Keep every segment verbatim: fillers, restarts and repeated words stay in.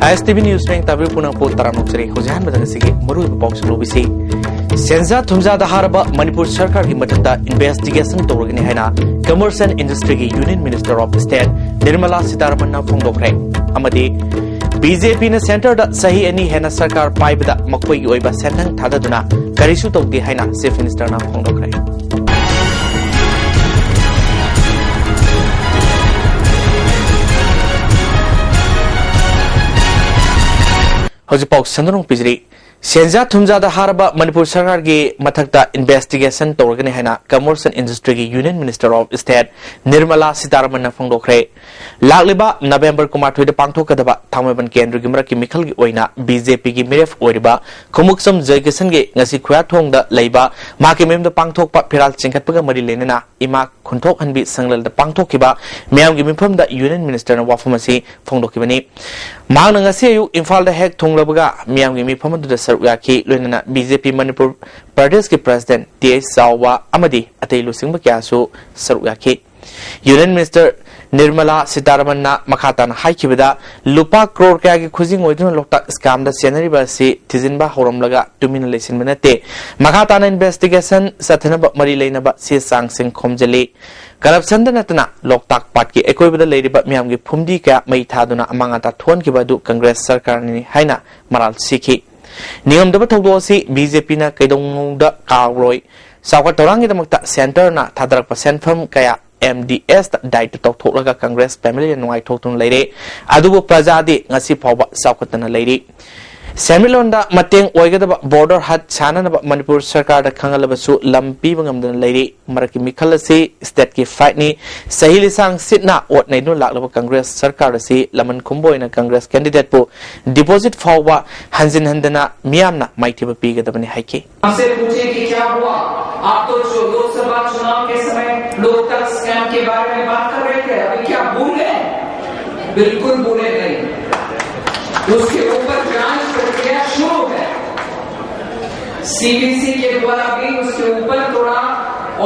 ꯑꯦꯁ T V news ꯃꯌꯦꯛ ꯇꯥꯕꯤꯕ ꯄꯨꯝꯅꯃꯛꯄꯨ ꯇꯔꯥꯝꯅ ꯑꯣꯛꯆꯔꯤ꯫ ꯍꯧꯖꯤꯛ ꯑꯍꯥꯟꯕꯗ ꯉꯁꯤꯒꯤ ꯃꯔꯨꯑꯣꯏꯕ ꯄꯥꯎꯁꯤꯡ ꯂꯧꯕꯤꯁꯤ꯫ ꯁꯦꯟꯖꯥ ꯊꯨꯝꯖꯥꯗ ꯍꯥꯔꯕ ꯃꯅꯤꯄꯨꯔ ꯁꯔꯀꯥꯔꯒꯤ ꯃꯊꯛꯇ ꯏꯟꯚꯦꯁꯇꯤꯒꯦꯁꯟ ꯇꯧꯔꯒꯅꯤ ꯍꯥꯏꯅ ꯀꯃꯔꯁ ꯑꯦꯟ ꯏꯟꯗꯁꯇ꯭ꯔꯤꯒꯤ union minister of state Nirmala ꯁꯤꯇꯥꯔꯥꯃꯟꯅ ꯐꯣꯡꯗꯣꯛꯈ꯭ꯔꯦ꯫ ꯑꯃꯗꯤ ꯕꯤ ꯖꯦ ꯄꯤꯅ ꯁꯦꯟꯇꯔꯗ ꯆꯍꯤ ꯑꯅꯤ ꯍꯦꯟꯅ ꯁꯔꯀꯥꯔ ꯄꯥꯏꯕꯗ ꯃꯈꯣꯏꯒꯤ ꯑꯣꯏꯕ ꯁꯦꯟꯊꯪ ꯊꯥꯗꯗꯨꯅ ꯀꯔꯤꯁꯨ ꯇꯧꯗꯦ ꯍꯥꯏꯅ ꯆꯤꯐ ꯃꯤꯅꯤꯁꯇꯔꯅ ꯐꯣꯡꯗꯣꯛꯈ꯭ꯔꯦ꯫ ꯍꯧꯖꯤꯛ ꯄꯥꯎ ꯁꯟꯗꯣꯛꯅ ꯄꯤꯖꯔꯤ꯫ ꯁꯦꯟꯖꯥ ꯊꯨꯝꯖꯥꯗ ꯍꯥꯔꯕ ꯃꯅꯤꯄꯨꯔ ꯁꯔꯀꯥꯔꯒꯤ ꯃꯊꯛꯇ ꯏꯟꯚꯦꯁꯇꯤꯒꯦꯁꯟ ꯇꯧꯔꯒꯅꯤ ꯍꯥꯏꯅ ꯀꯃꯔꯁ ꯑꯦꯟ ꯏꯟꯗꯁꯇ꯭ꯔꯤꯒꯤ union minister of state Nirmala ꯁꯤꯇꯥꯔꯥꯃꯟꯅ ꯐꯣꯡꯗꯣꯛꯈ꯭ꯔꯦ꯫ ꯂꯥꯛꯂꯤꯕ ꯅꯕꯦꯝꯕꯔ ꯀꯨꯟꯃꯥꯊꯣꯏꯗ ꯄꯥꯡꯊꯣꯛꯀꯗꯕ ꯊꯥꯡꯃꯩꯕꯟ ꯀꯦꯟꯗ꯭ꯔꯒꯤ ꯃꯔꯛꯀꯤ ꯃꯤꯈꯜꯒꯤ ꯑꯣꯏꯅ ꯕꯤ ꯖꯦ ꯄꯤꯒꯤ ꯃꯤꯔꯦꯞ ꯑꯣꯏꯔꯤꯕ ꯈꯨꯃꯨꯛꯆꯝ ꯖꯌꯀꯤꯁꯟꯒꯤ ꯉꯁꯤ ꯈꯨꯌꯥꯊꯣꯡꯗ ꯂꯩꯕ ꯃꯍꯥꯛꯀꯤ ꯃꯌꯨꯝꯗ ꯄꯥꯡꯊꯣꯛꯄ ꯐꯤꯔꯥꯜ ꯆꯤꯡꯈꯠꯄꯒ ꯃꯔꯤ ꯂꯩꯅꯅ ꯏꯃꯥ ꯈꯨꯟꯊꯣꯛꯍꯟꯕꯤ ꯁꯪꯂꯦꯜꯗ ꯄꯥꯡꯊꯣꯛꯈꯤꯕ ꯃꯤꯌꯥꯝꯒꯤ ꯃꯤꯐꯝꯗ ꯌꯨꯅꯤꯌꯟ ꯃꯤꯅꯤꯁꯇꯔꯅ ꯋꯥꯐꯝ ꯑꯁꯤ ꯐꯣꯡꯗꯣꯛꯈꯤꯕꯅꯤ꯫ ꯃꯍꯥꯛꯅ ꯉꯁꯤ ꯑꯌꯨꯛ ꯏꯝꯐꯥꯜꯗ ꯍꯦꯛ ꯊꯨꯡꯂꯕꯒ ꯃꯤꯌꯥꯝꯒꯤ ꯃꯤꯐꯝ ꯑꯗꯨꯗ ꯁꯔꯨꯛ ꯌꯥꯈꯤ, ꯂꯣꯏꯅꯅ ꯕꯤ ꯖꯦ ꯄꯤ ꯃꯅꯤꯄꯨꯔ ꯄ꯭ꯔꯗꯦꯁꯀꯤ ꯄ꯭ꯔꯁꯤꯗꯦꯟꯠ ꯇꯤ ꯑꯩꯆ ꯆꯥꯎꯕ ꯑꯃꯗꯤ ꯑꯇꯩ ꯂꯨꯆꯤꯡꯕ ꯀꯌꯥꯁꯨ ꯁꯔꯨꯛ ꯌꯥꯈꯤ꯫ ꯌꯨꯅꯤꯌꯟ ꯃꯤꯅꯤꯁꯇꯔ ꯅꯤꯔꯃꯂꯥ ꯁꯤꯇꯥꯔꯥꯃꯟꯅ ꯃꯈꯥ ꯇꯥꯅ ꯍꯥꯏꯈꯤꯕꯗ, ꯂꯨꯄꯥ ꯀ꯭ꯔꯣꯔ ꯀꯌꯥꯒꯤ ꯈꯨꯖꯤꯡ ꯑꯣꯏꯗꯨꯅ ꯂꯣꯛꯇꯥꯛ ꯁ꯭ꯀꯦꯝꯗ ꯆꯦꯟꯅꯔꯤꯕ ꯑꯁꯤ ꯊꯤꯖꯤꯟꯕ ꯍꯧꯔꯝꯂꯒ ꯇꯨꯃꯤꯟꯅ ꯂꯩꯁꯤꯟꯕ ꯅꯠꯇꯦ꯫ ꯃꯈꯥ ꯇꯥꯅ ꯏꯟꯚꯦꯁꯇꯤꯒꯦꯁꯟ ꯆꯠꯊꯅꯕ ꯃꯔꯤ ꯂꯩꯅꯕ ꯆꯦ ꯆꯥꯡꯁꯤꯡ ꯈꯣꯝꯖꯤꯜꯂꯤ꯫ ꯀꯔꯞꯁꯟꯗ ꯅꯠꯇꯅ ꯂꯣꯛꯇꯥꯛ ꯄꯥꯠꯀꯤ ꯑꯀꯣꯏꯕꯗ ꯂꯩꯔꯤꯕ ꯃꯤꯌꯥꯝꯒꯤ ꯐꯨꯝꯗꯤ ꯀꯌꯥ ꯃꯩ ꯊꯥꯗꯨꯅ ꯑꯃꯥꯡ ꯑꯇꯥ ꯊꯣꯛꯍꯟꯈꯤꯕ ꯑꯗꯨ ꯀꯪꯒ꯭ꯔꯦꯁ ꯁꯔꯀꯥꯔꯅꯤ ꯍꯥꯏꯅ ꯃꯔꯥꯜ ꯁꯤꯈꯤ꯫ ꯅꯤꯉꯝꯗꯕ ꯊꯧꯗꯣꯛ ꯑꯁꯤ ꯕꯤ ꯖꯦ ꯄꯤꯅ ꯀꯩꯗꯧꯅꯨꯡꯗ ꯀꯥꯎꯔꯣꯏ꯫ ꯆꯥꯎꯈꯠ ꯊꯧꯔꯥꯡꯒꯤꯗꯃꯛꯇ ꯁꯦꯟꯇꯔꯅ ꯊꯥꯗꯔꯛꯄ ꯁꯦꯟꯐꯝ ꯀꯌꯥ ꯑꯦꯝ ꯗꯤ ꯑꯦꯁꯇ ꯗꯥꯏꯠ ꯇꯧꯊꯣꯛꯂꯒ ꯀꯪꯒ꯭ꯔꯦꯁ ꯐꯦꯃꯤꯂꯤꯅ ꯅꯨꯡꯉꯥꯏꯊꯣꯛꯇꯨꯅ ꯂꯩꯔꯦ꯫ ꯑꯗꯨꯕꯨ ꯄ꯭ꯔꯖꯥꯗꯤ ꯉꯁꯤ ꯐꯥꯎꯕ ꯆꯥꯎꯈꯠꯇꯅ ꯂꯩꯔꯤ꯫ ꯁꯦꯟꯃꯤꯠꯂꯣꯟꯗ ꯃꯇꯦꯡ ꯑꯣꯏꯒꯗꯕ ꯕꯣꯔꯗꯔ ꯍꯠ ꯁꯥꯅꯅꯕ ꯃꯅꯤꯄꯨꯔ ꯁꯔꯀꯥꯔꯗ ꯈꯪꯍꯜꯂꯕꯁꯨ ꯂꯝ ꯄꯤꯕ ꯉꯝꯗꯅ ꯂꯩꯔꯤ꯫ ꯃꯔꯛꯀꯤ ꯃꯤꯈꯜ ꯑꯁꯤ ꯁ꯭ꯇꯦꯠꯀꯤ ꯐꯥꯏꯠꯅꯤ꯫ ꯆꯍꯤ ꯂꯤꯁꯥꯡ ꯁꯤꯠꯅ ꯑꯣꯠ ꯅꯩꯗꯨꯅ ꯂꯥꯛꯂꯕ ꯀꯪꯒ꯭ꯔꯦꯁ ꯁꯔꯀꯥꯔ ꯑꯁꯤ ꯂꯃꯟ ꯈꯨꯝꯕ ꯑꯣꯏꯅ ꯀꯪꯒ꯭ꯔꯦꯁ ꯀꯦꯟꯗꯤꯗꯦꯠꯄꯨ ꯗꯤꯄꯣꯖꯤꯠ ꯐꯥꯎꯕ ꯍꯟꯖꯤꯟ ꯍꯟꯗꯅ ꯃꯤꯌꯥꯝꯅ ꯃꯥꯏꯊꯤꯕ ꯄꯤꯒꯗꯕꯅꯤ ꯍꯥꯏꯈꯤ꯫ हमसे पूछे कि क्या हुआ? आप तो जो लोकसभा चुनाव के समय लोकतक स्कैम के बारे में बात कर रहे थे, अभी क्या भूल गए? बिल्कुल भूले नहीं। उसके ऊपर जांच प्रक्रिया शुरू है। सी बी सी के द्वारा भी उसके ऊपर थोड़ा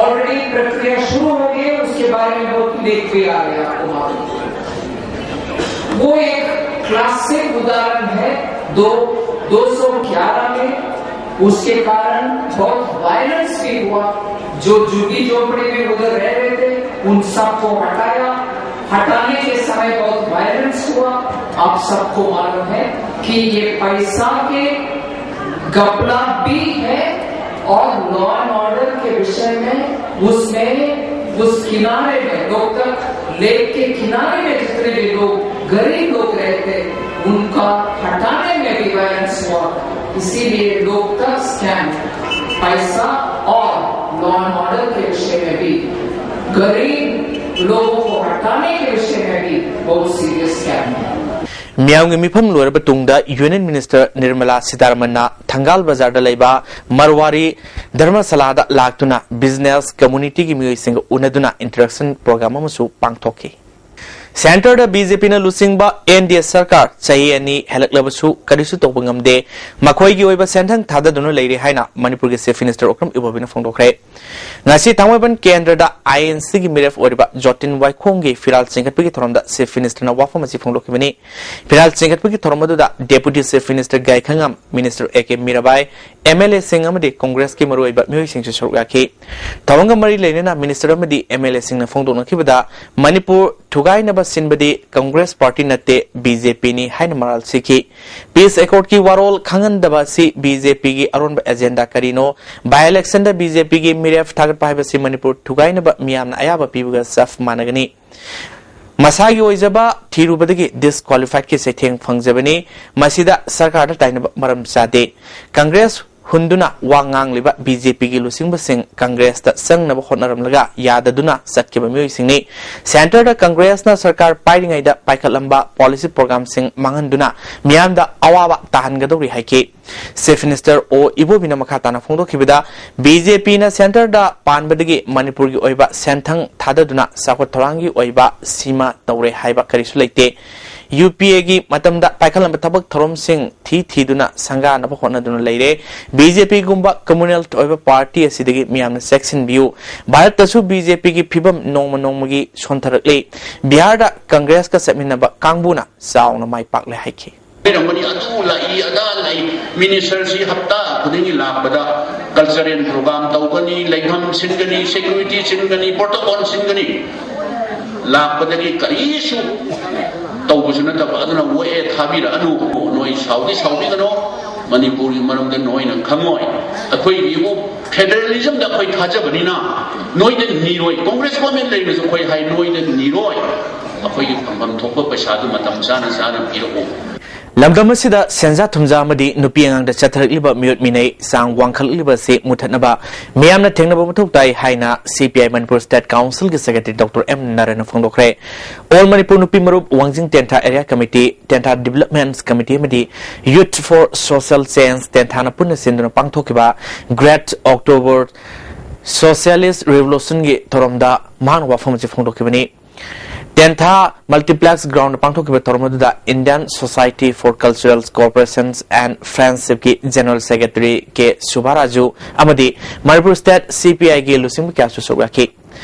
ऑलरेडी प्रक्रिया शुरू हो गई है, उसके बारे में बहुत लेख भी आ गया, आपको मालूम है। वो एक क्लासिक उदाहरण है दो दो सौ ग्यारह में, उसके कारण बहुत वायलेंस भी हुआ। जो झुग्गी झोपड़ी में उधर रह रहे थे, उन सबको हटाया। हटाने के समय बहुत वायलेंस हुआ। आप सबको मालूम है कि ये पैसा के गपला भी है। और लॉ एंड ऑर्डर के विषय में उसमें उस किनारे में, लोकतक लेक के किनारे में जितने भी लोग, गरीब लोग रहते, उनका हटाने में भी वायलेंस हुआ। इसीलिए लोकतक स्कैम, पैसा और लॉ एंड ऑर्डर के विषय में भी, गरीब लोगों को हटाने के विषय में भी बहुत सीरियस स्कैम है। ꯃꯤꯌꯥꯝꯒꯤ ꯃꯤꯐꯝ ꯂꯣꯏꯔꯕ ꯇꯨꯡꯗ ꯌꯨꯅꯤꯌꯟ ꯃꯤꯅꯤꯁꯇꯔ ꯅꯤꯔꯃꯂꯥ ꯁꯤꯇꯥꯔꯥꯃꯟꯅ ꯊꯪꯒꯥꯜ ꯕꯖꯥꯔꯗ ꯂꯩꯕ ꯃꯔꯋꯥꯔꯤ ꯙꯔꯃꯁꯥꯂꯥꯗ ꯂꯥꯛꯇꯨꯅ ꯕꯤꯖꯤꯅꯦꯁ ꯀꯝꯃꯨꯅꯤꯇꯤꯒꯤ ꯃꯤꯑꯣꯏꯁꯤꯡꯒ ꯎꯅꯗꯨꯅ ꯏꯟꯇꯔꯦꯛꯁꯟ ꯄ꯭ꯔꯣꯒ꯭ꯔꯥꯝ ꯑꯃꯁꯨ ꯄꯥꯡꯊꯣꯛꯈꯤ꯫ ꯁꯦꯟꯇꯔꯗ ꯕꯤ ꯖꯦ ꯄꯤꯅ ꯂꯨꯆꯤꯡꯕ ꯑꯦꯟ ꯗꯤ ꯑꯦ ꯁꯔꯀꯥꯔ ꯆꯍꯤ ꯑꯅꯤ ꯍꯦꯜꯂꯛꯂꯕꯁꯨ ꯀꯔꯤꯁꯨ ꯇꯧꯕ ꯉꯝꯗꯦ, ꯃꯈꯣꯏꯒꯤ ꯑꯣꯏꯕ ꯁꯦꯟꯊꯪ ꯊꯥꯗꯗꯨꯅ ꯂꯩꯔꯤ ꯍꯥꯏꯅ ꯃꯅꯤꯄꯨꯔꯒꯤ ꯆꯤꯐ ꯃꯤꯅꯤꯁꯇꯔ ꯑꯣꯀ꯭ꯔꯝ ꯏꯕꯣꯕꯤꯅ ꯐꯣꯡꯗꯣꯛꯈ꯭ꯔꯦ꯫ ꯉꯁꯤ ꯊꯥꯡꯃꯩꯕꯟ ꯀꯦꯟꯗ꯭ꯔꯗ ꯑꯥꯏ ꯑꯦꯟ ꯁꯤꯒꯤ ꯃꯤꯔꯦꯞ ꯑꯣꯏꯔꯤꯕ ꯖꯣꯇꯤꯟ ꯋꯥꯏꯈꯣꯡꯒꯤ ꯐꯤꯔꯥꯜ ꯆꯤꯡꯈꯠꯄꯒꯤ ꯊꯧꯔꯝꯗ ꯆꯤꯐ ꯃꯤꯅꯤꯁꯇꯔꯅ ꯋꯥꯐꯝ ꯑꯁꯤ ꯐꯣꯡꯗꯣꯛꯈꯤꯕꯅꯤ꯫ ꯐꯤꯔꯥꯜ ꯆꯤꯡꯈꯠꯄꯒꯤ ꯊꯧꯔꯝ ꯑꯗꯨꯗ deputy chief minister Gaikhangam, minister A K Mirabai, M L ꯑꯦꯁꯤꯡ ꯑꯃꯗꯤ ꯀꯣꯡꯒ꯭ꯔꯦꯁꯀꯤ ꯃꯔꯨꯑꯣꯏꯕ ꯃꯤꯑꯣꯏꯁꯤꯡꯁꯨ ꯁꯔꯨꯛ ꯌꯥꯈꯤ꯫ ꯊꯧꯔꯝꯒ ꯃꯔꯤ ꯂꯩꯅꯅ ꯃꯤꯅꯤꯁꯇꯔ ꯑꯃꯗꯤ ꯑꯦꯝ ꯑꯦꯜ ꯑꯦꯁꯤꯡꯅ ꯐꯣꯡꯗꯣꯛꯅꯈꯤꯕꯗ, ꯃꯅꯤꯄꯨꯔ ꯊꯨꯒꯥꯏꯅꯕ ꯁꯤꯟꯕꯗꯤ ꯀꯣꯡꯒ꯭ꯔꯦꯁ ꯄꯥꯔꯇꯤ ꯅꯠꯇꯦ, ꯕꯤ ꯖꯦ ꯄꯤꯅꯤ ꯍꯥꯏꯅ ꯃꯔꯥꯜ ꯁꯤꯈꯤ꯫ ꯄꯤꯁ ꯑꯦꯀꯣꯔꯗꯀꯤ ꯋꯥꯔꯣꯜ ꯈꯪꯍꯟꯗꯕ ꯑꯁꯤ ꯕꯤ ꯖꯦ ꯄꯤꯒꯤ ꯑꯔꯣꯟꯕ ꯑꯦꯖꯦꯟꯗꯥ ꯀꯔꯤꯅꯣ? ꯕꯥꯏ ꯏꯂꯦꯛꯁꯟꯗ ꯕꯤ ꯖꯦ ꯄꯤꯒꯤ ꯃꯤꯔꯦꯞ ꯊꯥꯒꯠꯄ ꯍꯥꯏꯕꯁꯤ ꯃꯅꯤꯄꯨꯔ ꯊꯨꯒꯥꯏꯅꯕ ꯃꯤꯌꯥꯝꯅ ꯑꯌꯥꯕ ꯄꯤꯕꯒ ꯆꯞ ꯃꯥꯟꯅꯒꯅꯤ꯫ ꯃꯁꯥꯒꯤ ꯑꯣꯏꯖꯕ ꯊꯤꯔꯨꯕꯗꯒꯤ ꯗꯤꯁꯀ꯭ꯋꯥꯂꯤꯐꯥꯏꯗꯀꯤ ꯆꯩꯊꯦꯡ ꯐꯪꯖꯕꯅꯤ꯫ ꯃꯁꯤꯗ ꯁꯔꯀꯥꯔꯗ ꯇꯥꯏꯅꯕ ꯃꯔꯝ ꯆꯥꯗꯦ꯫ ꯀꯪꯒ꯭ꯔꯦꯁ ꯍꯨꯟꯗꯨꯅ ꯋꯥ ꯉꯥꯡꯂꯤꯕ ꯕꯤ ꯖꯦ ꯄꯤꯒꯤ ꯂꯨꯆꯤꯡꯕꯁꯤꯡ ꯀꯪꯒ꯭ꯔꯦꯁꯇ ꯆꯪꯅꯕ ꯍꯣꯠꯅꯔꯝꯂꯒ ꯌꯥꯗꯗꯨꯅ ꯆꯠꯈꯤꯕ ꯃꯤꯑꯣꯏꯁꯤꯡꯅꯤ꯫ ꯁꯦꯟꯇꯔꯗ ꯀꯪꯒ꯭ꯔꯦꯁꯅ ꯁꯔꯀꯥꯔ ꯄꯥꯏꯔꯤꯉꯩꯗ ꯄꯥꯏꯈꯠꯂꯝꯕ ꯄꯣꯂꯤꯁꯤ ꯄ꯭ꯔꯣꯒ꯭ꯔꯥꯝꯁꯤꯡ ꯃꯥꯡꯍꯟꯗꯨꯅ ꯃꯤꯌꯥꯝꯗ ꯑꯋꯥꯕ ꯇꯥꯍꯟꯒꯗꯧꯔꯤ ꯍꯥꯏꯈꯤ꯫ ꯆꯤꯐ ꯃꯤꯅꯤꯁꯇꯔ ꯑꯣ ꯏꯕꯣꯕꯤꯅ ꯃꯈꯥ ꯇꯥꯅ ꯐꯣꯡꯗꯣꯛꯈꯤꯕꯗ, ꯕꯤ ꯖꯦ ꯄꯤꯅ ꯁꯦꯟꯇꯔꯗ ꯄꯥꯟꯕꯗꯒꯤ ꯃꯅꯤꯄꯨꯔꯒꯤ ꯑꯣꯏꯕ ꯁꯦꯟꯊꯪ ꯊꯥꯗꯗꯨꯅ ꯆꯥꯎꯈꯠ ꯊꯧꯔꯥꯡꯒꯤ ꯑꯣꯏꯕ ꯁꯤꯃ ꯇꯧꯔꯦ ꯍꯥꯏꯕ ꯀꯔꯤꯁꯨ ꯂꯩꯇꯦ꯫ ꯌꯨ ꯄꯤ ꯑꯦꯒꯤ ꯃꯇꯝꯗ ꯄꯥꯏꯈꯠꯂꯝꯕ ꯊꯕꯛ ꯊꯧꯔꯝꯁꯤꯡ ꯊꯤ ꯊꯤꯗꯨꯅ ꯁꯪꯒꯥꯅꯕ ꯍꯣꯠꯅꯗꯨꯅ ꯂꯩꯔꯦ꯫ ꯕꯤ ꯖꯦ ꯄꯤꯒꯨꯝꯕ communal ꯑꯣꯏꯕ ꯄꯥꯔꯇꯤ ꯑꯁꯤꯗꯒꯤ ꯃꯤꯌꯥꯝꯅ ꯆꯦꯛꯁꯤꯟꯕꯤꯌꯨ꯫ ꯚꯥꯔꯠꯇꯁꯨ ꯕꯤ ꯖꯦ ꯄꯤꯒꯤ ꯐꯤꯕꯝ ꯅꯣꯡꯃ ꯅꯣꯡꯃꯒꯤ ꯁꯣꯟꯊꯔꯛꯂꯤ꯫ ꯕꯤꯍꯥꯔꯗ ꯀꯪꯒ꯭ꯔꯦꯁꯀ ꯆꯠꯃꯤꯟꯅꯕ ꯀꯥꯡꯕꯨꯅ ꯆꯥꯎꯅ ꯃꯥꯏ ꯄꯥꯛꯂꯦ ꯍꯥꯏꯈꯤ꯫ ꯂꯩꯔꯝꯒꯅꯤ, ꯑꯗꯨ ꯂꯥꯛꯏ, ꯑꯗꯥ ꯂꯩ, ꯃꯤꯅꯤꯁꯇꯔꯁꯤ ꯍꯞꯇꯥ ꯈꯨꯗꯤꯡꯒꯤ ꯂꯥꯛꯄꯗ ꯀꯜꯆꯔꯦꯜ ꯄ꯭ꯔꯣꯒ꯭ꯔꯥꯝ ꯇꯧꯒꯅꯤ, ꯂꯩꯐꯝ ꯁꯤꯟꯒꯅꯤ, ꯁꯦꯀ꯭ꯌꯨꯔꯤꯇꯤ ꯁꯤꯟꯒꯅꯤ, ꯄ꯭ꯔꯣꯇꯣꯀꯣꯜ ꯁꯤꯟꯒꯅꯤ꯫ ꯂꯥꯛꯄꯗꯒꯤ ꯀꯔꯤꯁꯨ ꯇꯧꯕꯁꯨ ꯅꯠꯇꯕ, ꯑꯗꯨꯅ ꯋꯦ ꯊꯥꯕꯤꯔꯛꯑꯅꯨ꯫ ꯅꯣꯏ ꯁꯥꯎꯗꯤ ꯁꯥꯎꯕꯤꯒꯅꯣ, ꯃꯅꯤꯄꯨꯔꯒꯤ ꯃꯔꯝꯗ ꯅꯣꯏꯅ ꯈꯪꯉꯣꯏ꯫ ꯑꯩꯈꯣꯏꯒꯤꯕꯨ ꯐꯦꯗꯔꯦꯂꯤꯖꯝꯗ ꯑꯩꯈꯣꯏ ꯊꯥꯖꯕꯅꯤꯅ ꯅꯣꯏꯗ ꯅꯤꯔꯣꯏ꯫ ꯀꯣꯡꯒ꯭ꯔꯦꯁ ꯒꯣꯔꯃꯦꯟ ꯂꯩꯔꯁꯨ ꯑꯩꯈꯣꯏ ꯍꯥꯏ, ꯅꯣꯏꯗ ꯅꯤꯔꯣꯏ꯫ ꯑꯩꯈꯣꯏꯒꯤ ꯐꯪꯐꯝ ꯊꯣꯛꯄ ꯄꯩꯁꯥꯗꯨ ꯃꯇꯝ ꯆꯥꯅ ꯆꯥꯅ ꯄꯤꯔꯛꯎ꯫ ꯂꯝꯗꯝ ꯑꯁꯤꯗ ꯁꯦꯟꯖꯥ ꯊꯨꯝꯖꯥ ꯑꯃꯗꯤ ꯅꯨꯄꯤ ꯑꯉꯥꯡꯗ ꯆꯠꯊꯔꯛꯂꯤꯕ ꯃꯤꯑꯣꯠ ꯃꯤꯅꯩ ꯆꯥꯡ ꯋꯥꯡꯈꯠꯂꯛꯂꯤꯕ ꯑꯁꯤ ꯃꯨꯊꯠꯅꯕ ꯃꯤꯌꯥꯝꯅ ꯊꯦꯡꯅꯕ ꯃꯊꯧ ꯇꯥꯏ ꯍꯥꯏꯅ C P I Manipur state ꯀꯥꯎꯟꯁꯤꯜꯒꯤ ꯁꯦꯀ꯭ꯔꯦꯇꯔꯤ ꯗꯣꯛꯇꯔ ꯑꯦꯝ ꯅꯥꯔꯥꯌꯟꯅ ꯐꯣꯡꯗꯣꯛꯈ꯭ꯔꯦ꯫ ꯑꯣꯜ ꯃꯅꯤꯄꯨꯔ ꯅꯨꯄꯤ ꯃꯔꯨꯞ Wangjing Tentha area committee, Tentha developments committee ꯑꯃꯗꯤ Youth for Social Change ꯇꯦꯟꯊꯥꯅ ꯄꯨꯟꯅ ꯁꯤꯟꯗꯨꯅ ꯄꯥꯡꯊꯣꯛꯈꯤꯕ Great October Socialist Revolutionꯒꯤ ꯊꯧꯔꯝꯗ ꯃꯍꯥꯛꯅ ꯋꯥꯐꯝ ꯑꯁꯤ ꯐꯣꯡꯗꯣꯛꯈꯤꯕꯅꯤ꯫ ꯇꯦꯟꯊꯥ ꯃꯜꯇꯤꯄ꯭ꯂꯦꯛꯁ ꯒ꯭ꯔꯥꯎꯟꯗ ꯄꯥꯡꯊꯣꯛꯈꯤꯕ ꯊꯧꯔꯝ ꯑꯗꯨꯗ Indian Society for Cultural Cooperation and Friendshipꯀꯤ ꯖꯦꯅꯔꯦꯜ ꯁꯦꯀ꯭ꯔꯦꯇꯔꯤ ꯀꯦ ꯁꯨꯕꯥꯔꯥꯖꯨ ꯑꯃꯗꯤ ꯃꯅꯤꯄꯨꯔ ꯁ꯭ꯇꯦꯠ ꯁꯤ ꯄꯤ ꯑꯥꯏꯒꯤ ꯂꯨꯆꯤꯡꯕ ꯀꯌꯥꯁꯨ ꯁꯔꯨꯛ ꯌꯥꯈꯤ꯫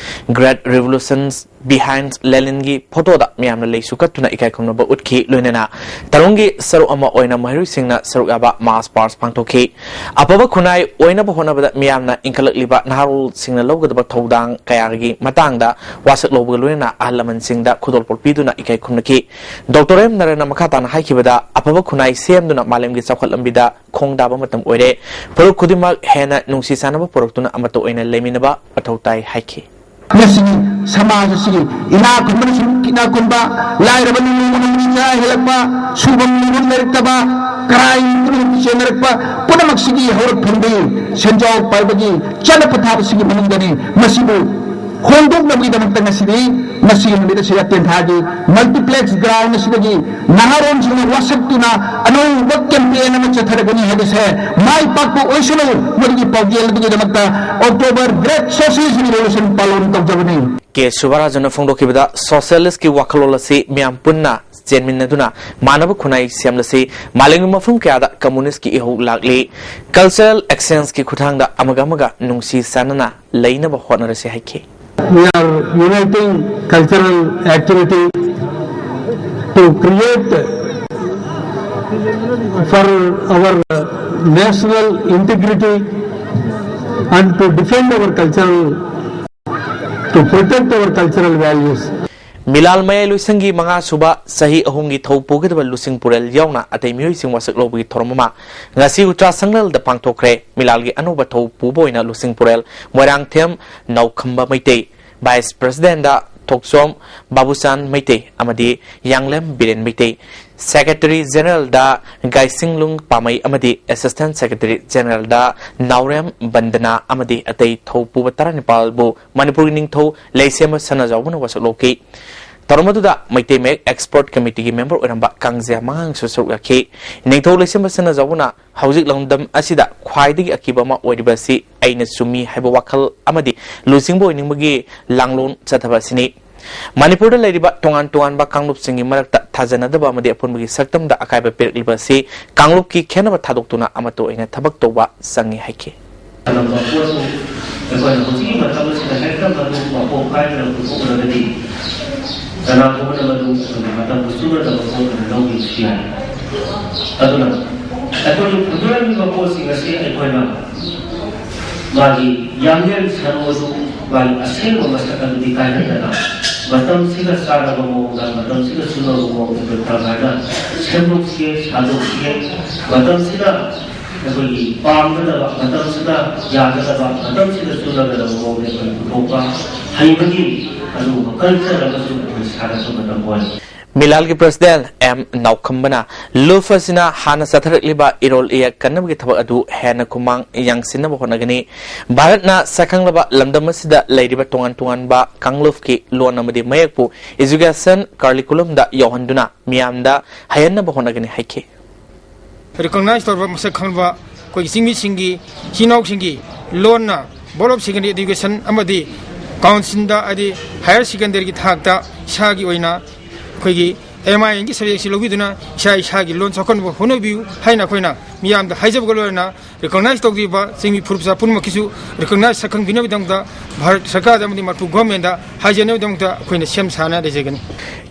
Great Revolutions Behind Leninꯒꯤ ꯐꯣꯇꯣꯗ ꯃꯤꯌꯥꯝꯅ ꯂꯩꯁꯨ ꯀꯠꯇꯨꯅ ꯏꯀꯥꯏ ꯈꯨꯝꯅꯕ ꯎꯠꯈꯤ꯫ ꯂꯣꯏꯅꯅ ꯊꯧꯔꯝꯒꯤ ꯁꯔꯨꯛ ꯑꯃ ꯑꯣꯏꯅ ꯃꯍꯩꯔꯣꯏꯁꯤꯡꯅ ꯁꯔꯨꯛ ꯌꯥꯕ ꯃꯥꯔꯆ ꯄꯥꯁ ꯄꯥꯡꯊꯣꯛꯈꯤ꯫ ꯑꯐꯕ ꯈꯨꯟꯅꯥꯏ ꯑꯣꯏꯅꯕ ꯍꯣꯠꯅꯕꯗ ꯃꯤꯌꯥꯝꯅ ꯏꯟꯈꯠꯂꯛꯂꯤꯕ ꯅꯍꯥꯔꯣꯜꯁꯤꯡꯅ ꯂꯧꯒꯗꯕ ꯊꯧꯗꯥꯡ ꯀꯌꯥꯒꯤ ꯃꯇꯥꯡꯗ ꯋꯥꯁꯛ ꯂꯧꯕꯒ ꯂꯣꯏꯅꯅ ꯑꯍꯜ ꯂꯃꯟꯁꯤꯡꯗ ꯈꯨꯗꯣꯜꯄꯣꯠ ꯄꯤꯗꯨꯅ ꯏꯀꯥꯏ ꯈꯨꯝꯅꯈꯤ꯫ ꯗꯣꯛꯇꯔ ꯑꯦꯝ ꯅꯥꯔꯥꯌꯟꯅ ꯃꯈꯥ ꯇꯥꯅ ꯍꯥꯏꯈꯤꯕꯗ, ꯑꯐꯕ ꯈꯨꯟꯅꯥꯏ ꯁꯦꯝꯗꯨꯅ ꯃꯥꯂꯦꯝꯒꯤ ꯆꯥꯎꯈꯠ ꯂꯝꯕꯤꯗ ꯈꯣꯡꯗꯥꯕ ꯃꯇꯝ ꯑꯣꯏꯔꯦ꯫ ꯐꯨꯔꯨꯞ ꯈꯨꯗꯤꯡꯃꯛ ꯍꯦꯟꯅ ꯅꯨꯡꯁꯤ ꯆꯥꯟꯅꯕ ꯄꯨꯔꯛꯇꯨꯅ ꯑꯃꯠꯇ ꯑꯣꯏꯅ ꯂꯩꯃꯤꯟꯅꯕ ꯃꯊꯧ ꯇꯥꯏ ꯍꯥꯏꯈꯤ꯫ ꯉꯁꯤꯒꯤ ꯁꯃꯥꯖ ꯑꯁꯤꯒꯤ ꯏꯅꯥꯛ ꯈꯨꯟꯕꯅ ꯁꯨꯝ ꯏꯅꯥꯛ ꯈꯨꯟꯕ, ꯂꯥꯏꯔꯕꯅ ꯅꯣꯡꯃ ꯅꯣꯡꯃꯒꯤ ꯆꯔꯥ ꯍꯦꯜꯂꯛꯄ, ꯁꯨꯐꯝ ꯅꯣꯝꯐꯝ ꯂꯩꯔꯛꯇꯕ, ꯀꯔꯥꯏ ꯄꯨꯝꯅꯃꯛꯇ ꯆꯦꯟꯅꯔꯛꯄ ꯄꯨꯝꯅꯃꯛꯁꯤꯒꯤ ꯍꯧꯔꯛꯐꯝꯗꯤ ꯁꯦꯟꯖꯥꯎ ꯄꯥꯏꯕꯒꯤ ꯆꯠꯅ ꯄꯊꯥꯞ ꯑꯁꯤꯒꯤ ꯃꯅꯨꯡꯗꯅꯤ꯫ ꯃꯁꯤꯕꯨ ꯍꯣꯡꯗꯣꯛꯅꯕꯒꯤꯗꯃꯛꯇ ꯉꯁꯤꯗꯤ ꯃꯁꯤꯒꯤ ꯅꯨꯃꯤꯠ ꯑꯁꯤꯗ ꯇꯦꯟꯊꯥꯒꯤ multiplex ground ꯑꯁꯤꯗꯒꯤ ꯅꯍꯥꯔꯣꯜꯁꯤꯡꯅ ꯋꯥꯁꯛꯇꯨꯅ ꯑꯅꯧꯕ campaign ꯑꯃ ꯆꯠꯊꯔꯒꯅꯤ ꯍꯥꯏꯕꯁꯦ ꯃꯥꯏ ꯄꯥꯛꯄ ꯑꯣꯏꯁꯅꯨ꯫ ꯃꯗꯨꯒꯤ ꯄꯥꯎꯖꯦꯜ ꯑꯗꯨꯒꯤꯗꯃꯛꯇ October Great Socialist Revolution ꯄꯥꯂꯣꯟ ꯇꯧꯖꯕꯅꯤ꯫ ꯀꯦ ꯁꯨꯕꯔꯥꯖꯟꯅ ꯐꯣꯡꯗꯣꯛꯈꯤꯕꯗ, socialist ꯀꯤ ꯋꯥꯈꯜꯂꯣꯟ ꯑꯁꯤ ꯃꯤꯌꯥꯝ ꯄꯨꯟꯅ ꯆꯦꯟꯃꯤꯟꯅꯗꯨꯅ ꯃꯥꯟꯅꯕ ꯈꯨꯟꯅꯥꯏ ꯁꯦꯝꯂꯁꯤ꯫ ꯃꯥꯂꯦꯝꯒꯤ ꯃꯐꯝ ꯀꯌꯥꯗ communist ꯀꯤ ꯏꯍꯧ ꯂꯥꯛꯂꯤ꯫ Cultural exchange ꯀꯤ ꯈꯨꯠꯊꯥꯡꯗ ꯑꯃꯒ ꯑꯃꯒ ꯅꯨꯡꯁꯤ ꯆꯥꯟꯅꯅ ꯂꯩꯅꯕ ꯍꯣꯠꯅꯔꯁꯤ ꯍꯥꯏꯈꯤ꯫ We are uniting cultural activity to create for our national integrity and to defend our cultural, to protect our cultural values. ꯃꯤꯂꯥꯜ ꯃꯌꯥꯏ ꯂꯣꯏꯁꯪꯒꯤ ꯃꯉꯥ ꯁꯨꯕ ꯆꯍꯤ ꯑꯍꯨꯝꯒꯤ ꯊꯧ ꯄꯨꯒꯗꯕ ꯂꯨꯆꯤꯡ ꯄꯨꯔꯦꯜ ꯌꯥꯎꯅ ꯑꯇꯩ ꯃꯤꯑꯣꯏꯁꯤꯡ ꯋꯥꯁꯛ ꯂꯧꯕꯒꯤ ꯊꯧꯔꯝ ꯑꯃ ꯉꯁꯤ ꯎꯆꯥ ꯁꯪꯂꯦꯜꯗ ꯄꯥꯡꯊꯣꯛꯈ꯭ꯔꯦ꯫ ꯃꯤꯂꯥꯜꯒꯤ ꯑꯅꯧꯕ ꯊꯧ ꯄꯨꯕ ꯑꯣꯏꯅ ꯂꯨꯆꯤꯡ ꯄꯨꯔꯦꯜ ꯃꯣꯏꯔꯥꯡꯊꯦꯝ ꯅꯥꯎꯈꯝꯕ ꯃꯩꯇꯩ, vice president ꯊꯣꯛꯆꯣꯝ ꯕꯥꯕꯨꯆꯥꯟ ꯃꯩꯇꯩ ꯑꯃꯗꯤ ꯌꯥꯡꯂꯦꯝ ꯕꯤꯔꯦꯟ ꯃꯩꯇꯩ, secretary general ꯒꯥꯏꯁꯤꯡꯂꯨꯡ ꯄꯥꯃꯩ ꯑꯃꯗꯤ assistant secretary general ꯅꯥꯎꯔꯦꯝ ꯕꯟꯗꯅꯥ ꯑꯃꯗꯤ ꯑꯇꯩ ꯊꯧ ꯄꯨꯕ ꯇꯔꯥꯅꯤꯄꯥꯜꯕꯨ ꯃꯅꯤꯄꯨꯔꯒꯤ ꯅꯤꯡꯊꯧ ꯂꯩꯁꯦꯝꯕ ꯁꯅꯥꯖꯥꯎꯕꯅ ꯋꯥꯁꯛ ꯂꯧꯈꯤ꯫ ꯊꯧꯔꯝ ꯑꯗꯨꯗ ꯃꯩꯇꯩ ꯃꯌꯦꯛ expert committee ꯒꯤ member ꯑꯣꯏꯔꯝꯕ ꯀꯥꯡꯖꯩ ꯃꯉꯥꯡꯁꯨ ꯁꯔꯨꯛ ꯌꯥꯈꯤ꯫ ꯅꯤꯡꯊꯧ ꯂꯩꯁꯦꯝꯕ ꯁꯅꯥꯖꯥꯎꯕꯅ ꯍꯧꯖꯤꯛ ꯂꯝꯗꯝ ꯑꯁꯤꯗ ꯈ꯭ꯋꯥꯏꯗꯒꯤ ꯑꯀꯤꯕ ꯑꯃ ꯑꯣꯏꯔꯤꯕ ꯑꯁꯤ ꯑꯩꯅ ꯆꯨꯝꯃꯤ ꯍꯥꯏꯕ ꯋꯥꯈꯜ ꯑꯃꯗꯤ ꯂꯨꯆꯤꯡꯕ ꯑꯣꯏꯅꯤꯡꯕꯒꯤ ꯂꯥꯡꯂꯣꯟ ꯆꯠꯊꯕ ꯑꯁꯤꯅꯤ꯫ ꯃꯅꯤꯄꯨꯔꯗ ꯂꯩꯔꯤꯕ ꯇꯣꯉꯥꯟ ꯇꯣꯉꯥꯟꯕ ꯀꯥꯡꯂꯨꯞꯁꯤꯡꯒꯤ ꯃꯔꯛꯇ ꯊꯥꯖꯅꯗꯕ ꯑꯃꯗꯤ ꯑꯄꯨꯟꯕꯒꯤ ꯁꯛꯇꯝꯗ ꯑꯀꯥꯏꯕ ꯄꯤꯔꯛꯂꯤꯕ ꯑꯁꯤ ꯀꯥꯡꯂꯨꯞꯀꯤ ꯈꯦꯟꯅꯕ ꯊꯥꯗꯣꯛꯇꯨꯅ ꯑꯃꯠꯇ ꯑꯣꯏꯅ ꯊꯕꯛ ꯇꯧꯕ ꯆꯪꯏ ꯍꯥꯏꯈꯤ꯫ ꯀꯔꯝꯕ ꯄꯣꯠꯄꯨ ꯑꯩꯈꯣꯏꯅ ꯍꯧꯖꯤꯛꯀꯤ ꯃꯇꯝ ꯑꯁꯤꯗ ꯍꯦꯛꯇ ꯃꯗꯨ ꯃꯄꯣꯛ ꯀꯥꯏꯗꯅ ꯄꯨꯊꯣꯛꯂꯒꯗꯤ ꯀꯅꯥꯒꯨꯝꯕꯅ ꯃꯗꯨ ꯑꯩꯈꯣꯏꯒꯤ ꯃꯇꯝꯕꯨ ꯆꯨꯅꯗꯕ ꯄꯣꯠ ꯑꯣꯏꯅ ꯂꯧꯈꯤꯕꯁꯨ ꯌꯥꯏ꯫ ꯑꯗꯨꯅ ꯑꯩꯈꯣꯏꯅ ꯄꯨꯊꯣꯔꯛꯂꯤꯕ ꯄꯣꯠꯁꯤꯡ ꯑꯁꯤ ꯑꯩꯈꯣꯏꯅ ꯃꯥꯒꯤ ꯌꯥꯡꯂꯦꯟ ꯁꯔꯨ ꯑꯗꯨ ꯃꯥꯒꯤ ꯑꯁꯦꯡꯕ ꯃꯁꯛ ꯑꯗꯨꯗꯤ ꯀꯥꯏꯍꯟꯗꯅ ꯃꯇꯝꯁꯤꯒ ꯆꯥꯟꯅꯕ ꯃꯑꯣꯡꯗ, ꯃꯇꯝꯁꯤꯒ ꯆꯨꯅꯕ ꯃꯑꯣꯡꯗ ꯑꯩꯈꯣꯏ ꯈꯔ ꯈꯔ ꯁꯦꯝꯗꯣꯛꯁꯤꯒꯦ, ꯁꯥꯗꯣꯛꯁꯤꯒꯦ꯫ ꯃꯇꯝꯁꯤꯗ ꯑꯩꯈꯣꯏꯒꯤ ꯄꯥꯝꯒꯗꯕ, ꯃꯇꯝꯁꯤꯗ ꯌꯥꯒꯗꯕ, ꯃꯇꯝꯁꯤꯗ ꯆꯨꯅꯒꯗꯕ ꯃꯑꯣꯡꯗ ꯑꯩꯈꯣꯏ ꯄꯨꯊꯣꯛꯄ ꯍꯩꯕꯒꯤ ꯑꯗꯨꯒꯨꯝꯕ culture ꯑꯃꯁꯨ ꯑꯩꯈꯣꯏ ꯁꯥꯒꯠꯄ ꯃꯇꯝ ꯑꯣꯏ꯫ ꯃꯤꯂꯥꯜꯒꯤ ꯄ꯭ꯔꯁꯤꯗꯦꯟ ꯑꯦꯝ ꯅꯥꯎꯈꯝꯕꯅ ꯂꯨꯞ ꯑꯁꯤꯅ ꯍꯥꯟꯅ ꯆꯠꯊꯔꯛꯂꯤꯕ ꯏꯔꯣꯜ ꯏꯌꯦꯛ ꯀꯟꯅꯕꯒꯤ ꯊꯕꯛ ꯑꯗꯨ ꯍꯦꯟꯅ ꯈꯨꯃꯥꯡ ꯌꯥꯡꯁꯤꯟꯅꯕ ꯍꯣꯠꯅꯒꯅꯤ꯫ ꯚꯥꯔꯠꯅ ꯁꯛꯈꯪꯂꯕ ꯂꯝꯗꯝ ꯑꯁꯤꯗ ꯂꯩꯔꯤꯕ ꯇꯣꯉꯥꯟ ꯇꯣꯉꯥꯟꯕ ꯀꯥꯡꯂꯨꯞꯀꯤ ꯂꯣꯟ ꯑꯃꯗꯤ ꯃꯌꯦꯛꯄꯨ education curriculumꯗ ꯌꯥꯎꯍꯟꯗꯨꯅ ꯃꯤꯌꯥꯝꯗ ꯍꯩꯍꯟꯅꯕ ꯍꯣꯠꯅꯒꯅꯤ ꯍꯥꯏꯈꯤ꯫ ꯔꯤꯀꯣꯛꯅꯥꯏꯖ ꯇꯧꯔꯕ ꯃꯁꯛ ꯈꯪꯂꯕ ꯑꯩꯈꯣꯏꯒꯤ ꯆꯤꯡꯃꯤꯁꯤꯡꯒꯤ, ꯏꯆꯤꯟ ꯏꯅꯥꯎꯁꯤꯡꯒꯤ ꯂꯣꯟꯅ Board of Secondary Education ꯑꯃꯗꯤ ꯀꯥꯎꯟꯁꯤꯜꯗ, ꯍꯥꯏꯗꯤ ꯍꯥꯌꯔ ꯁꯦꯀꯦꯟꯗꯔꯤꯒꯤ ꯊꯥꯛꯇ ꯏꯁꯥꯒꯤ ꯑꯣꯏꯅ ꯑꯩꯈꯣꯏꯒꯤ ꯑꯦꯝ ꯑꯥꯏ ꯑꯦꯟꯒꯤ ꯁꯕꯖꯦꯛꯁꯤ ꯂꯧꯕꯤꯗꯨꯅ ꯏꯁꯥ ꯏꯁꯥꯒꯤ ꯂꯣꯟ ꯆꯥꯎꯈꯠꯅꯕ ꯍꯣꯠꯅꯕꯤꯌꯨ ꯍꯥꯏꯅ ꯑꯩꯈꯣꯏꯅ ꯃꯤꯌꯥꯝꯗ ꯍꯥꯏꯖꯕꯒ ꯂꯣꯏꯅꯅ, ꯔꯤꯀꯣꯛꯅꯥꯏꯖ ꯇꯧꯗ꯭ꯔꯤꯕ ꯆꯤꯡꯃꯤ ꯐꯨꯔꯨꯞ ꯆꯥ ꯄꯨꯝꯅꯃꯛꯀꯤꯁꯨ ꯔꯤꯀꯣꯛꯅꯥꯏꯖ ꯁꯛꯈꯪꯕꯤꯅꯕꯒꯤꯗꯃꯛꯇ ꯚꯥꯔꯠ ꯁꯔꯀꯥꯔꯗ ꯑꯃꯗꯤ ꯃꯅꯤꯄꯨꯔ ꯒꯣꯔꯃꯦꯟꯗ ꯍꯥꯏꯖꯅꯕꯒꯤꯗꯃꯛꯇ ꯑꯩꯈꯣꯏꯅ ꯁꯦꯝ ꯁꯥꯅ ꯂꯩꯖꯒꯅꯤ꯫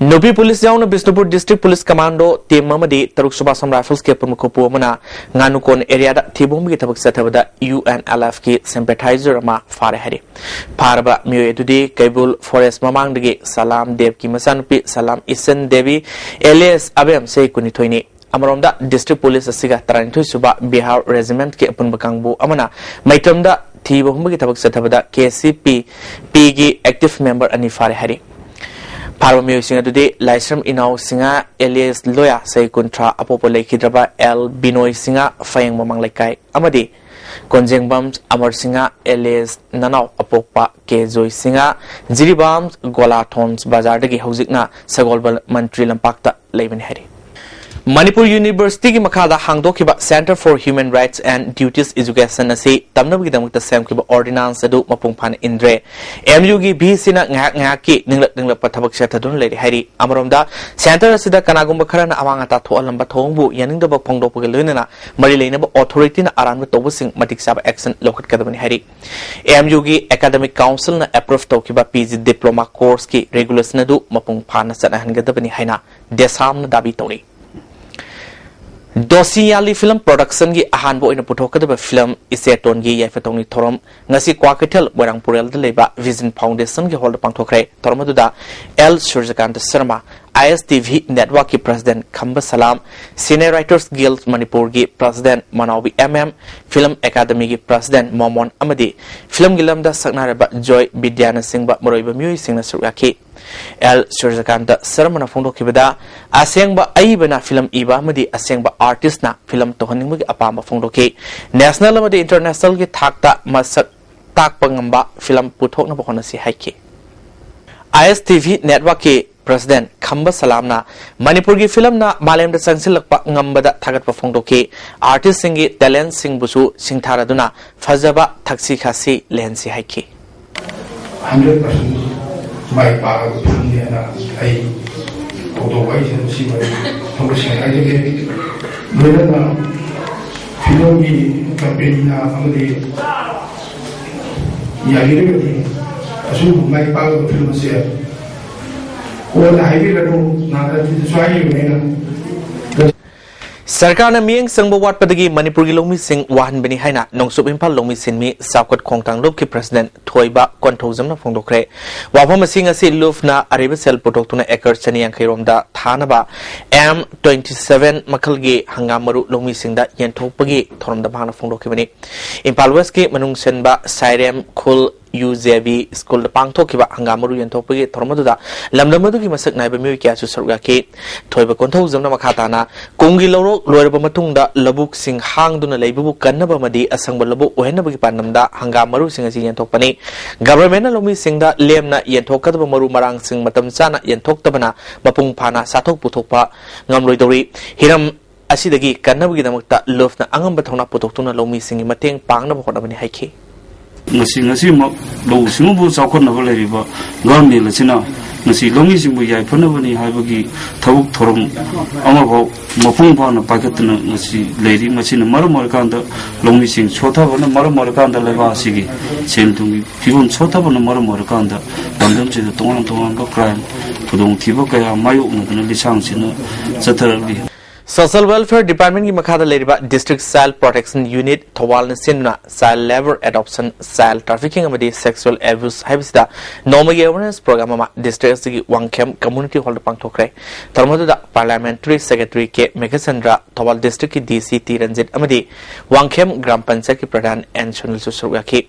ꯅꯨꯄꯤ ꯄꯨꯂꯤꯁ ꯌꯥꯎꯅ Bishnupur district police commando team ꯑꯃꯗꯤ ꯇꯔꯨꯛꯁꯨꯕ ꯑꯁꯥꯝ ꯔꯥꯏꯐꯜꯁꯀꯤ ꯑꯄꯨꯟꯕ ꯈꯨꯄꯨ ꯑꯃꯅ ꯉꯥꯅꯨꯀꯣꯟ ꯑꯦꯔꯤꯌꯥꯗ ꯊꯤꯕ ꯍꯨꯝꯕꯒꯤ ꯊꯕꯛ ꯆꯠꯊꯕꯗ ꯌꯨ ꯑꯦꯟ ꯑꯦꯜ ꯑꯦꯐꯀꯤ ꯁꯤꯝꯄꯦꯊꯥꯏꯖꯔ ꯑꯃ ꯐꯥꯔꯦ ꯍꯥꯏꯔꯤ꯫ ꯐꯥꯔꯕ ꯃꯤꯑꯣꯏ ꯑꯗꯨꯗꯤ ꯀꯩꯕꯨꯜ ꯐꯣꯔꯦꯁ ꯃꯃꯥꯡꯗꯒꯤ ꯁꯂꯥꯝ ꯗꯦꯕꯀꯤ ꯃꯆꯥꯅꯨꯄꯤ ꯁꯂꯥꯝ ꯏꯁꯟ ꯗꯦꯕꯤ ꯑꯦꯂꯤꯌꯥꯁ ꯑꯕꯦꯝ, ꯆꯍꯤ ꯀꯨꯟꯅꯤꯊꯣꯏꯅꯤ꯫ ꯑꯃꯔꯣꯝꯗ, ꯗꯤꯁꯇ꯭ꯔꯤꯛ ꯄꯨꯂꯤꯁ ꯑꯁꯤꯒ ꯇꯔꯥꯅꯤꯊꯣꯏ ꯁꯨꯕ ꯕꯤꯍꯥꯔ ꯔꯦꯖꯤꯃꯦꯟꯠꯀꯤ ꯑꯄꯨꯟꯕ ꯀꯥꯡꯕꯨ ꯑꯃꯅ ꯃꯩꯇ꯭ꯔꯝꯗ ꯊꯤꯕ ꯍꯨꯝꯕꯒꯤ ꯊꯕꯛ ꯆꯠꯊꯕꯗ ꯀꯦ ꯁꯤ ꯄꯤ ꯄꯤꯒꯤ ꯑꯦꯛꯇꯤꯚ ꯃꯦꯝꯕꯔ ꯑꯅꯤ ꯐꯥꯔꯦ ꯍꯥꯏꯔꯤ꯫ ꯐꯥꯔꯕ ꯃꯤꯑꯣꯏꯁꯤꯡ ꯑꯗꯨꯗꯤ ꯂꯥꯏꯁ꯭ꯔꯝ ꯏꯅꯥꯎ ꯁꯤꯡꯍ ꯑꯦꯂꯤꯌꯥꯁ ꯂꯣꯌꯥ, ꯆꯍꯤ ꯀꯨꯟꯊ꯭ꯔꯥ, ꯑꯄꯣꯛꯄ ꯂꯩꯈꯤꯗ꯭ꯔꯕ ꯑꯦꯜ ꯕꯤꯅꯣꯏ ꯁꯤꯡꯍ, ꯐꯌꯦꯡ ꯃꯃꯥꯡ ꯂꯩꯀꯥꯏ, ꯑꯃꯗꯤ ꯀꯣꯟꯖꯦꯡꯕꯝ ꯑꯃꯔ ꯁꯤꯡꯍ ꯑꯦꯂꯤꯌꯥꯁ ꯅꯅꯥꯎ, ꯑꯄꯣꯛꯄ ꯀꯦ ꯖꯣꯏ ꯁꯤꯡꯍ, ꯖꯤꯔꯤꯕꯥꯝ ꯒꯣꯂꯥꯊꯣꯟ ꯕꯖꯥꯔꯗꯒꯤ ꯍꯧꯖꯤꯛꯅ ꯁꯒꯣꯜꯕꯜ ꯃꯟꯇ꯭ꯔꯤ ꯂꯝꯄꯥꯛꯇ ꯂꯩꯕꯅꯤ ꯍꯥꯏꯔꯤ꯫ ꯃꯅꯤꯄꯨꯔ ꯌꯨꯅꯤꯚꯔꯁꯤꯇꯤꯒꯤ ꯃꯈꯥꯗ ꯍꯥꯡꯗꯣꯛꯈꯤꯕ Centre for Human Rights and Duties Education ꯑꯁꯤ ꯇꯝꯅꯕꯒꯤꯗꯃꯛꯇ ꯁꯦꯝꯈꯤꯕ ꯑꯣꯔꯗꯤꯅꯥꯟꯁ ꯑꯗꯨ ꯃꯄꯨꯡ ꯐꯥꯅ ꯏꯟꯗ꯭ꯔꯦ꯫ ꯑꯦꯝ ꯌꯨꯒꯤ ꯚꯤ ꯁꯤꯅ ꯉꯥꯏꯍꯥꯛ ꯉꯥꯏꯍꯥꯛꯀꯤ ꯅꯤꯡꯂꯛ ꯅꯤꯡꯂꯛꯄ ꯊꯕꯛ ꯆꯠꯊꯗꯨꯅ ꯂꯩꯔꯤ ꯍꯥꯏꯔꯤ꯫ ꯑꯃꯔꯣꯝꯗ, ꯁꯦꯟꯇꯔ ꯑꯁꯤꯗ ꯀꯅꯥꯒꯨꯝꯕ ꯈꯔꯅ ꯑꯃꯥꯡ ꯑꯇꯥ ꯊꯣꯛꯍꯜꯂꯝꯕ ꯊꯧꯑꯣꯡꯕꯨ ꯌꯥꯅꯤꯡꯗꯕ ꯐꯣꯡꯗꯣꯛꯄꯒ ꯂꯣꯏꯅꯅ ꯃꯔꯤ ꯂꯩꯅꯕ ꯑꯣꯊꯣꯔꯤꯇꯤꯅ ꯑꯔꯥꯟꯕ ꯇꯧꯕꯁꯤꯡ ꯃꯇꯤꯛ ꯆꯥꯕ ꯑꯦꯛꯁꯟ ꯂꯧꯈꯠꯀꯗꯕꯅꯤ ꯍꯥꯏꯔꯤ꯫ ꯑꯦꯝ ꯌꯨꯒꯤ ꯑꯦꯀꯥꯗꯃꯤꯛ ꯀꯥꯎꯟꯁꯤꯜꯅ ꯑꯦꯄ꯭ꯔꯨꯚ ꯇꯧꯈꯤꯕ ꯄꯤ ꯖꯤ ꯗꯤꯄ꯭ꯂꯣꯃꯥ ꯀꯣꯔꯁꯀꯤ ꯔꯤꯒꯨꯂꯦꯁꯟ ꯑꯗꯨ ꯃꯄꯨꯡ ꯐꯥꯅ ꯆꯠꯅꯍꯟꯒꯗꯕꯅꯤ ꯍꯥꯏꯅ ꯗꯦꯁꯥꯝꯅ ꯗꯥꯕꯤ ꯇꯧꯔꯤ꯫ ꯗꯣꯁꯤꯌꯥꯂꯤ ꯐꯤꯂꯝ ꯄ꯭ꯔꯣꯗꯛꯁꯟꯒꯤ ꯑꯍꯥꯟꯕ ꯑꯣꯏꯅ ꯄꯨꯊꯣꯛꯀꯗꯕ ꯐꯤꯂꯝ ꯏꯆꯦꯇꯣꯟꯒꯤ ꯌꯥꯏꯐ ꯊꯧꯅꯤ ꯊꯧꯔꯝ ꯉꯁꯤ ꯀ꯭ꯋꯥꯀꯩꯊꯦꯜ ꯃꯣꯏꯔꯥꯡ ꯄꯨꯔꯦꯜꯗ ꯂꯩꯕ ꯚꯤꯖꯟ ꯐꯥꯎꯟꯗꯦꯁꯟꯒꯤ ꯍꯣꯜꯗ ꯄꯥꯡꯊꯣꯛꯈ꯭ꯔꯦ꯫ ꯊꯧꯔꯝ ꯑꯗꯨꯗ L Surajkanta Sharma, I S T V ꯅꯦꯠꯋꯥꯔꯛꯀꯤ president Khamba Salam, cine writers guild ꯃꯅꯤꯄꯨꯔꯒꯤ president Manaobi M M, film ꯑꯦꯀꯥꯗꯃꯤꯒꯤ ꯄ꯭ꯔꯁꯤꯗꯦꯟꯠ ꯃꯣꯃꯣꯟ ꯑꯃꯗꯤ ꯐꯤꯂꯝꯒꯤ ꯂꯝꯗ ꯁꯛꯅꯔꯕ ꯖꯣꯏ ꯕꯤꯗ꯭ꯌꯥꯅꯆꯤꯡꯕ ꯃꯔꯨꯑꯣꯏꯕ ꯃꯤꯑꯣꯏꯁꯤꯡꯅ ꯁꯔꯨꯛ ꯌꯥꯈꯤ꯫ ꯑꯦꯜ ꯁꯨꯔꯖꯀꯥꯟꯇ ꯁꯔꯃꯅ ꯐꯣꯡꯗꯣꯛꯈꯤꯕꯗ, ꯑꯁꯦꯡꯕ ꯑꯏꯕꯅ ꯐꯤꯂꯝ ꯏꯕ ꯑꯃꯗꯤ ꯑꯁꯦꯡꯕ ꯑꯥꯔꯇꯤꯁꯅ ꯐꯤꯂꯝ ꯇꯧꯍꯟꯅꯤꯡꯕꯒꯤ ꯑꯄꯥꯝꯕ ꯐꯣꯡꯗꯣꯛꯈꯤ꯫ ꯅꯦꯁꯅꯦꯜ ꯑꯃꯗꯤ ꯏꯟꯇꯔꯅꯦꯁꯅꯦꯜꯒꯤ ꯊꯥꯛꯇ ꯃꯁꯛ ꯇꯥꯛꯄ ꯉꯝꯕ ꯐꯤꯂꯝ ꯄꯨꯊꯣꯛꯅꯕ ꯍꯣꯠꯅꯁꯤ ꯍꯥꯏꯈꯤ꯫ ꯑꯥꯏ ꯑꯦꯁ ꯇꯤ ꯚꯤ ꯅꯦꯠꯋꯥꯔꯛꯀꯤ ꯄ꯭ꯔꯁꯤꯗꯦꯟ ꯈꯝꯕ ꯁꯂꯥꯝꯅ ꯃꯅꯤꯄꯨꯔꯒꯤ ꯐꯤꯂꯝꯅ ꯃꯥꯂꯦꯝꯗ ꯆꯪꯁꯤꯜꯂꯛꯄ ꯉꯝꯕꯗ ꯊꯥꯒꯠꯄ ꯐꯣꯡꯗꯣꯛꯈꯤ꯫ ꯑꯥꯔꯇꯤꯁꯁꯤꯡꯒꯤ ꯇꯦꯂꯦꯟꯠꯁꯤꯡꯕꯨꯁꯨ ꯁꯤꯡꯊꯥꯔꯗꯨꯅ ꯐꯖꯕ ꯊꯛꯁꯤ ꯈꯥꯁꯤ ꯂꯩꯍꯟꯁꯤ ꯍꯥꯏꯈꯤ꯫ ꯍꯟꯗ꯭ꯔꯦꯠ ꯄꯥꯔꯁꯦꯟ ꯃꯥꯏ ꯄꯥꯛꯂꯕ ꯐꯤꯂꯝꯅꯤ ꯍꯥꯏꯅ ꯑꯩ ꯊꯧꯗꯣꯛ ꯋꯥꯔꯤꯁꯤꯗ ꯃꯁꯤꯃ ꯊꯃꯣꯏ ꯁꯦꯡꯅ ꯍꯥꯏꯖꯒꯦ꯫ ꯂꯣꯏꯅꯅ ꯐꯤꯂꯝꯒꯤ ꯀꯝꯄꯦꯅꯤꯅ ꯑꯃꯗꯤ ꯌꯥꯕꯤꯔꯒꯗꯤ ꯑꯁꯨꯝꯕ ꯃꯥꯏ ꯄꯥꯛꯂꯕ ꯐꯤꯂꯝ ꯑꯁꯦ ꯀꯣꯟꯅ ꯍꯥꯏꯕꯤꯔꯅꯨ, ꯅꯍꯥꯟ ꯑꯗꯨꯗꯁꯨ ꯍꯥꯏꯈꯤꯕꯅꯤꯅ꯫ ꯁꯔꯀꯥꯔꯅ ꯃꯤꯠꯌꯦꯡ ꯆꯪꯕ ꯋꯥꯠꯄꯗꯒꯤ ꯃꯅꯤꯄꯨꯔꯒꯤ ꯂꯧꯃꯤꯁꯤꯡ ꯋꯥꯍꯟꯕꯅꯤ ꯍꯥꯏꯅ ꯅꯣꯡꯆꯨꯞ ꯏꯝꯐꯥꯜ ꯂꯧꯃꯤ ꯁꯤꯟꯃꯤ ꯆꯥꯎꯈꯠ ꯈꯣꯡꯊꯥꯡ ꯂꯨꯞꯀꯤ ꯄ꯭ꯔꯁꯤꯗꯦꯟ ꯊꯣꯏꯕ ꯀꯣꯟꯊꯧꯖꯝꯅ ꯐꯣꯡꯗꯣꯛꯈ꯭ꯔꯦ꯫ ꯋꯥꯐꯝ ꯑꯁꯤ ꯉꯁꯤ ꯂꯨꯞꯅ ꯑꯔꯩꯕ ꯁꯦꯜ ꯄꯨꯊꯣꯛꯇꯨꯅ ꯑꯦꯀꯔ ꯆꯅꯤ ꯌꯥꯡꯈꯩ ꯔꯣꯝꯗ ꯊꯥꯅꯕ ꯑꯦꯝ ꯇ꯭ꯋꯦꯟꯇꯤ ꯁꯚꯦꯟ ꯃꯈꯜꯒꯤ ꯍꯪꯒꯥꯝ ꯃꯔꯨ ꯂꯧꯃꯤꯁꯤꯡꯗ ꯌꯦꯟꯊꯣꯛꯄꯒꯤ ꯊꯧꯔꯝꯗ ꯃꯍꯥꯛꯅ ꯐꯣꯡꯗꯣꯛꯈꯤꯕꯅꯤ꯫ ꯏꯝꯐꯥꯜ ꯋꯦꯁꯀꯤ ꯃꯅꯨꯡ ꯆꯟꯕ ꯁꯥꯏꯔꯦꯝ ꯈꯨꯜ ꯌꯨ ꯖꯦ ꯕꯤ ꯁ꯭ꯀꯨꯜꯗ ꯄꯥꯡꯊꯣꯛꯈꯤꯕ ꯍꯪꯒꯥꯝ ꯃꯔꯨ ꯌꯦꯟꯊꯣꯛꯄꯒꯤ ꯊꯧꯔꯝ ꯑꯗꯨꯗ ꯂꯝꯗꯝ ꯑꯗꯨꯒꯤ ꯃꯁꯛ ꯅꯥꯏꯕ ꯃꯤꯑꯣꯏ ꯀꯌꯥꯁꯨ ꯁꯔꯨꯛ ꯌꯥꯈꯤ꯫ ꯊꯣꯏꯕ ꯀꯣꯟꯊꯧꯖꯝꯅ ꯃꯈꯥ ꯇꯥꯅ, ꯀꯨꯝꯒꯤ ꯂꯧꯔꯣꯛ ꯂꯣꯏꯔꯕ ꯃꯇꯨꯡꯗ ꯂꯧꯕꯨꯛꯁꯤꯡ ꯍꯥꯡꯗꯨꯅ ꯂꯩꯕꯕꯨ ꯀꯟꯅꯕ ꯑꯃꯗꯤ ꯑꯁꯪꯕ ꯂꯧꯕꯨꯛ ꯑꯣꯏꯍꯟꯅꯕꯒꯤ ꯄꯥꯟꯗꯝꯗ ꯍꯪꯒꯥꯝ ꯃꯔꯨꯁꯤꯡ ꯑꯁꯤ ꯌꯦꯟꯊꯣꯛꯄꯅꯤ꯫ ꯒꯚꯔꯟꯃꯦꯟꯠꯅ ꯂꯧꯃꯤꯁꯤꯡꯗ ꯂꯦꯝꯅ ꯌꯦꯟꯊꯣꯛꯀꯗꯕ ꯃꯔꯨ ꯃꯔꯥꯡꯁꯤꯡ ꯃꯇꯝ ꯆꯥꯅ ꯌꯦꯟꯊꯣꯛꯇꯕꯅ ꯃꯄꯨꯡ ꯐꯥꯅ ꯆꯥꯊꯣꯛ ꯄꯨꯊꯣꯛꯄ ꯉꯝꯂꯣꯏꯗꯧꯔꯤ꯫ ꯍꯤꯔꯝ ꯑꯁꯤꯗꯒꯤ ꯀꯟꯅꯕꯒꯤꯗꯃꯛꯇ ꯂꯨꯞꯅ ꯑꯉꯝꯕ ꯊꯧꯅꯥ ꯄꯨꯊꯣꯛꯇꯨꯅ ꯂꯧꯃꯤꯁꯤꯡꯒꯤ ꯃꯇꯦꯡ ꯄꯥꯡꯅꯕ ꯍꯣꯠꯅꯕꯅꯤ ꯍꯥꯏꯈꯤ꯫ ꯉꯁꯤ ꯉꯁꯤꯃꯛ ꯂꯧꯎ ꯁꯤꯡꯎꯕꯨ ꯆꯥꯎꯈꯠꯅꯕ ꯂꯩꯔꯤꯕ ꯒꯚꯔꯟꯃꯦꯟꯠ ꯑꯁꯤꯅ ꯉꯁꯤ ꯂꯧꯃꯤꯁꯤꯡꯕꯨ ꯌꯥꯏꯐꯅꯕꯅꯤ ꯍꯥꯏꯕꯒꯤ ꯊꯕꯛ ꯊꯧꯔꯝ ꯑꯃꯐꯥꯎ ꯃꯄꯨꯡ ꯐꯥꯅ ꯄꯥꯏꯈꯠꯇꯅ ꯉꯁꯤ ꯂꯩꯔꯤ꯫ ꯃꯁꯤꯅ ꯃꯔꯝ ꯑꯣꯏꯔꯀꯥꯟꯗ ꯂꯧꯃꯤꯁꯤꯡ ꯁꯣꯠꯊꯕꯅ ꯃꯔꯝ ꯑꯣꯏꯔꯀꯥꯟꯗ ꯂꯩꯕꯥꯛ ꯑꯁꯤꯒꯤ ꯁꯦꯟ ꯊꯨꯝꯒꯤ ꯐꯤꯕꯝ ꯁꯣꯠꯊꯕꯅ ꯃꯔꯝ ꯑꯣꯏꯔꯀꯥꯟꯗ ꯂꯝꯗꯝꯁꯤꯗ ꯇꯣꯉꯥꯟ ꯇꯣꯉꯥꯟꯕ ꯀ꯭ꯔꯥꯏꯝ ꯈꯨꯗꯣꯡꯊꯤꯕ ꯀꯌꯥ ꯃꯥꯌꯣꯛꯅꯗꯨꯅ ꯂꯤꯁꯥꯡꯁꯤꯟꯅ ꯆꯠꯊꯔꯛꯂꯤ꯫ ꯁꯣꯁꯤꯌꯦꯜ ꯋꯦꯜꯐꯤꯌꯔ ꯗꯤꯄꯥꯔꯠꯃꯦꯟꯠꯀꯤ ꯃꯈꯥꯗ ꯂꯩꯔꯤꯕ ꯗꯤꯁꯇ꯭ꯔꯤꯛ ꯆꯥꯏꯜ ꯄ꯭ꯔꯣꯇꯦꯛꯁꯟ ꯌꯨꯅꯤꯠ ꯊꯧꯕꯥꯜꯅ ꯁꯤꯟꯗꯨꯅ ꯆꯥꯏꯜ ꯂꯦꯕꯔ ꯑꯦꯗꯣꯞꯁꯟ, ꯆꯥꯏꯜ ꯇ꯭ꯔꯥꯐꯤꯀꯤꯡ ꯑꯃꯗꯤ ꯁꯦꯛꯁꯨꯑꯦꯜ ꯑꯦꯕ꯭ꯌꯨꯁ ꯍꯥꯏꯕꯁꯤꯗ ꯅꯣꯡꯃꯒꯤ ꯑꯦꯋꯦꯔꯅꯦꯁ ꯄ꯭ꯔꯣꯒ꯭ꯔꯥꯝ ꯑꯃ ꯗꯤꯁꯇ꯭ꯔꯤꯛ ꯑꯁꯤꯒꯤ ꯋꯥꯡꯈꯦꯝ ꯀꯝꯃ꯭ꯌꯨꯅꯤꯇꯤ ꯍꯣꯜꯗ ꯄꯥꯡꯊꯣꯛꯈ꯭ꯔꯦ꯫ ꯊꯧꯔꯝ ꯑꯗꯨꯗ ꯄꯥꯔꯂꯤꯌꯥꯃꯦꯟꯇꯔꯤ ꯁꯦꯀ꯭ꯔꯦꯇꯔꯤ ꯀꯦ ꯃꯦꯘꯆꯟꯗ꯭ꯔ, ꯊꯧꯕꯥꯜ ꯗꯤꯁꯇ꯭ꯔꯤꯛꯀꯤ ꯗꯤ ꯁꯤ ꯇꯤ ꯔꯟꯖꯤꯠ ꯑꯃꯗꯤ ꯋꯥꯡꯈꯦꯝ ꯒ꯭ꯔꯥꯝ ꯄꯟꯆꯥꯌꯠꯀꯤ ꯄ꯭ꯔꯙꯥꯟ ꯑꯦꯟ ꯁꯨꯅꯤꯜꯁꯨ ꯁꯔꯨꯛ ꯌꯥꯈꯤ꯫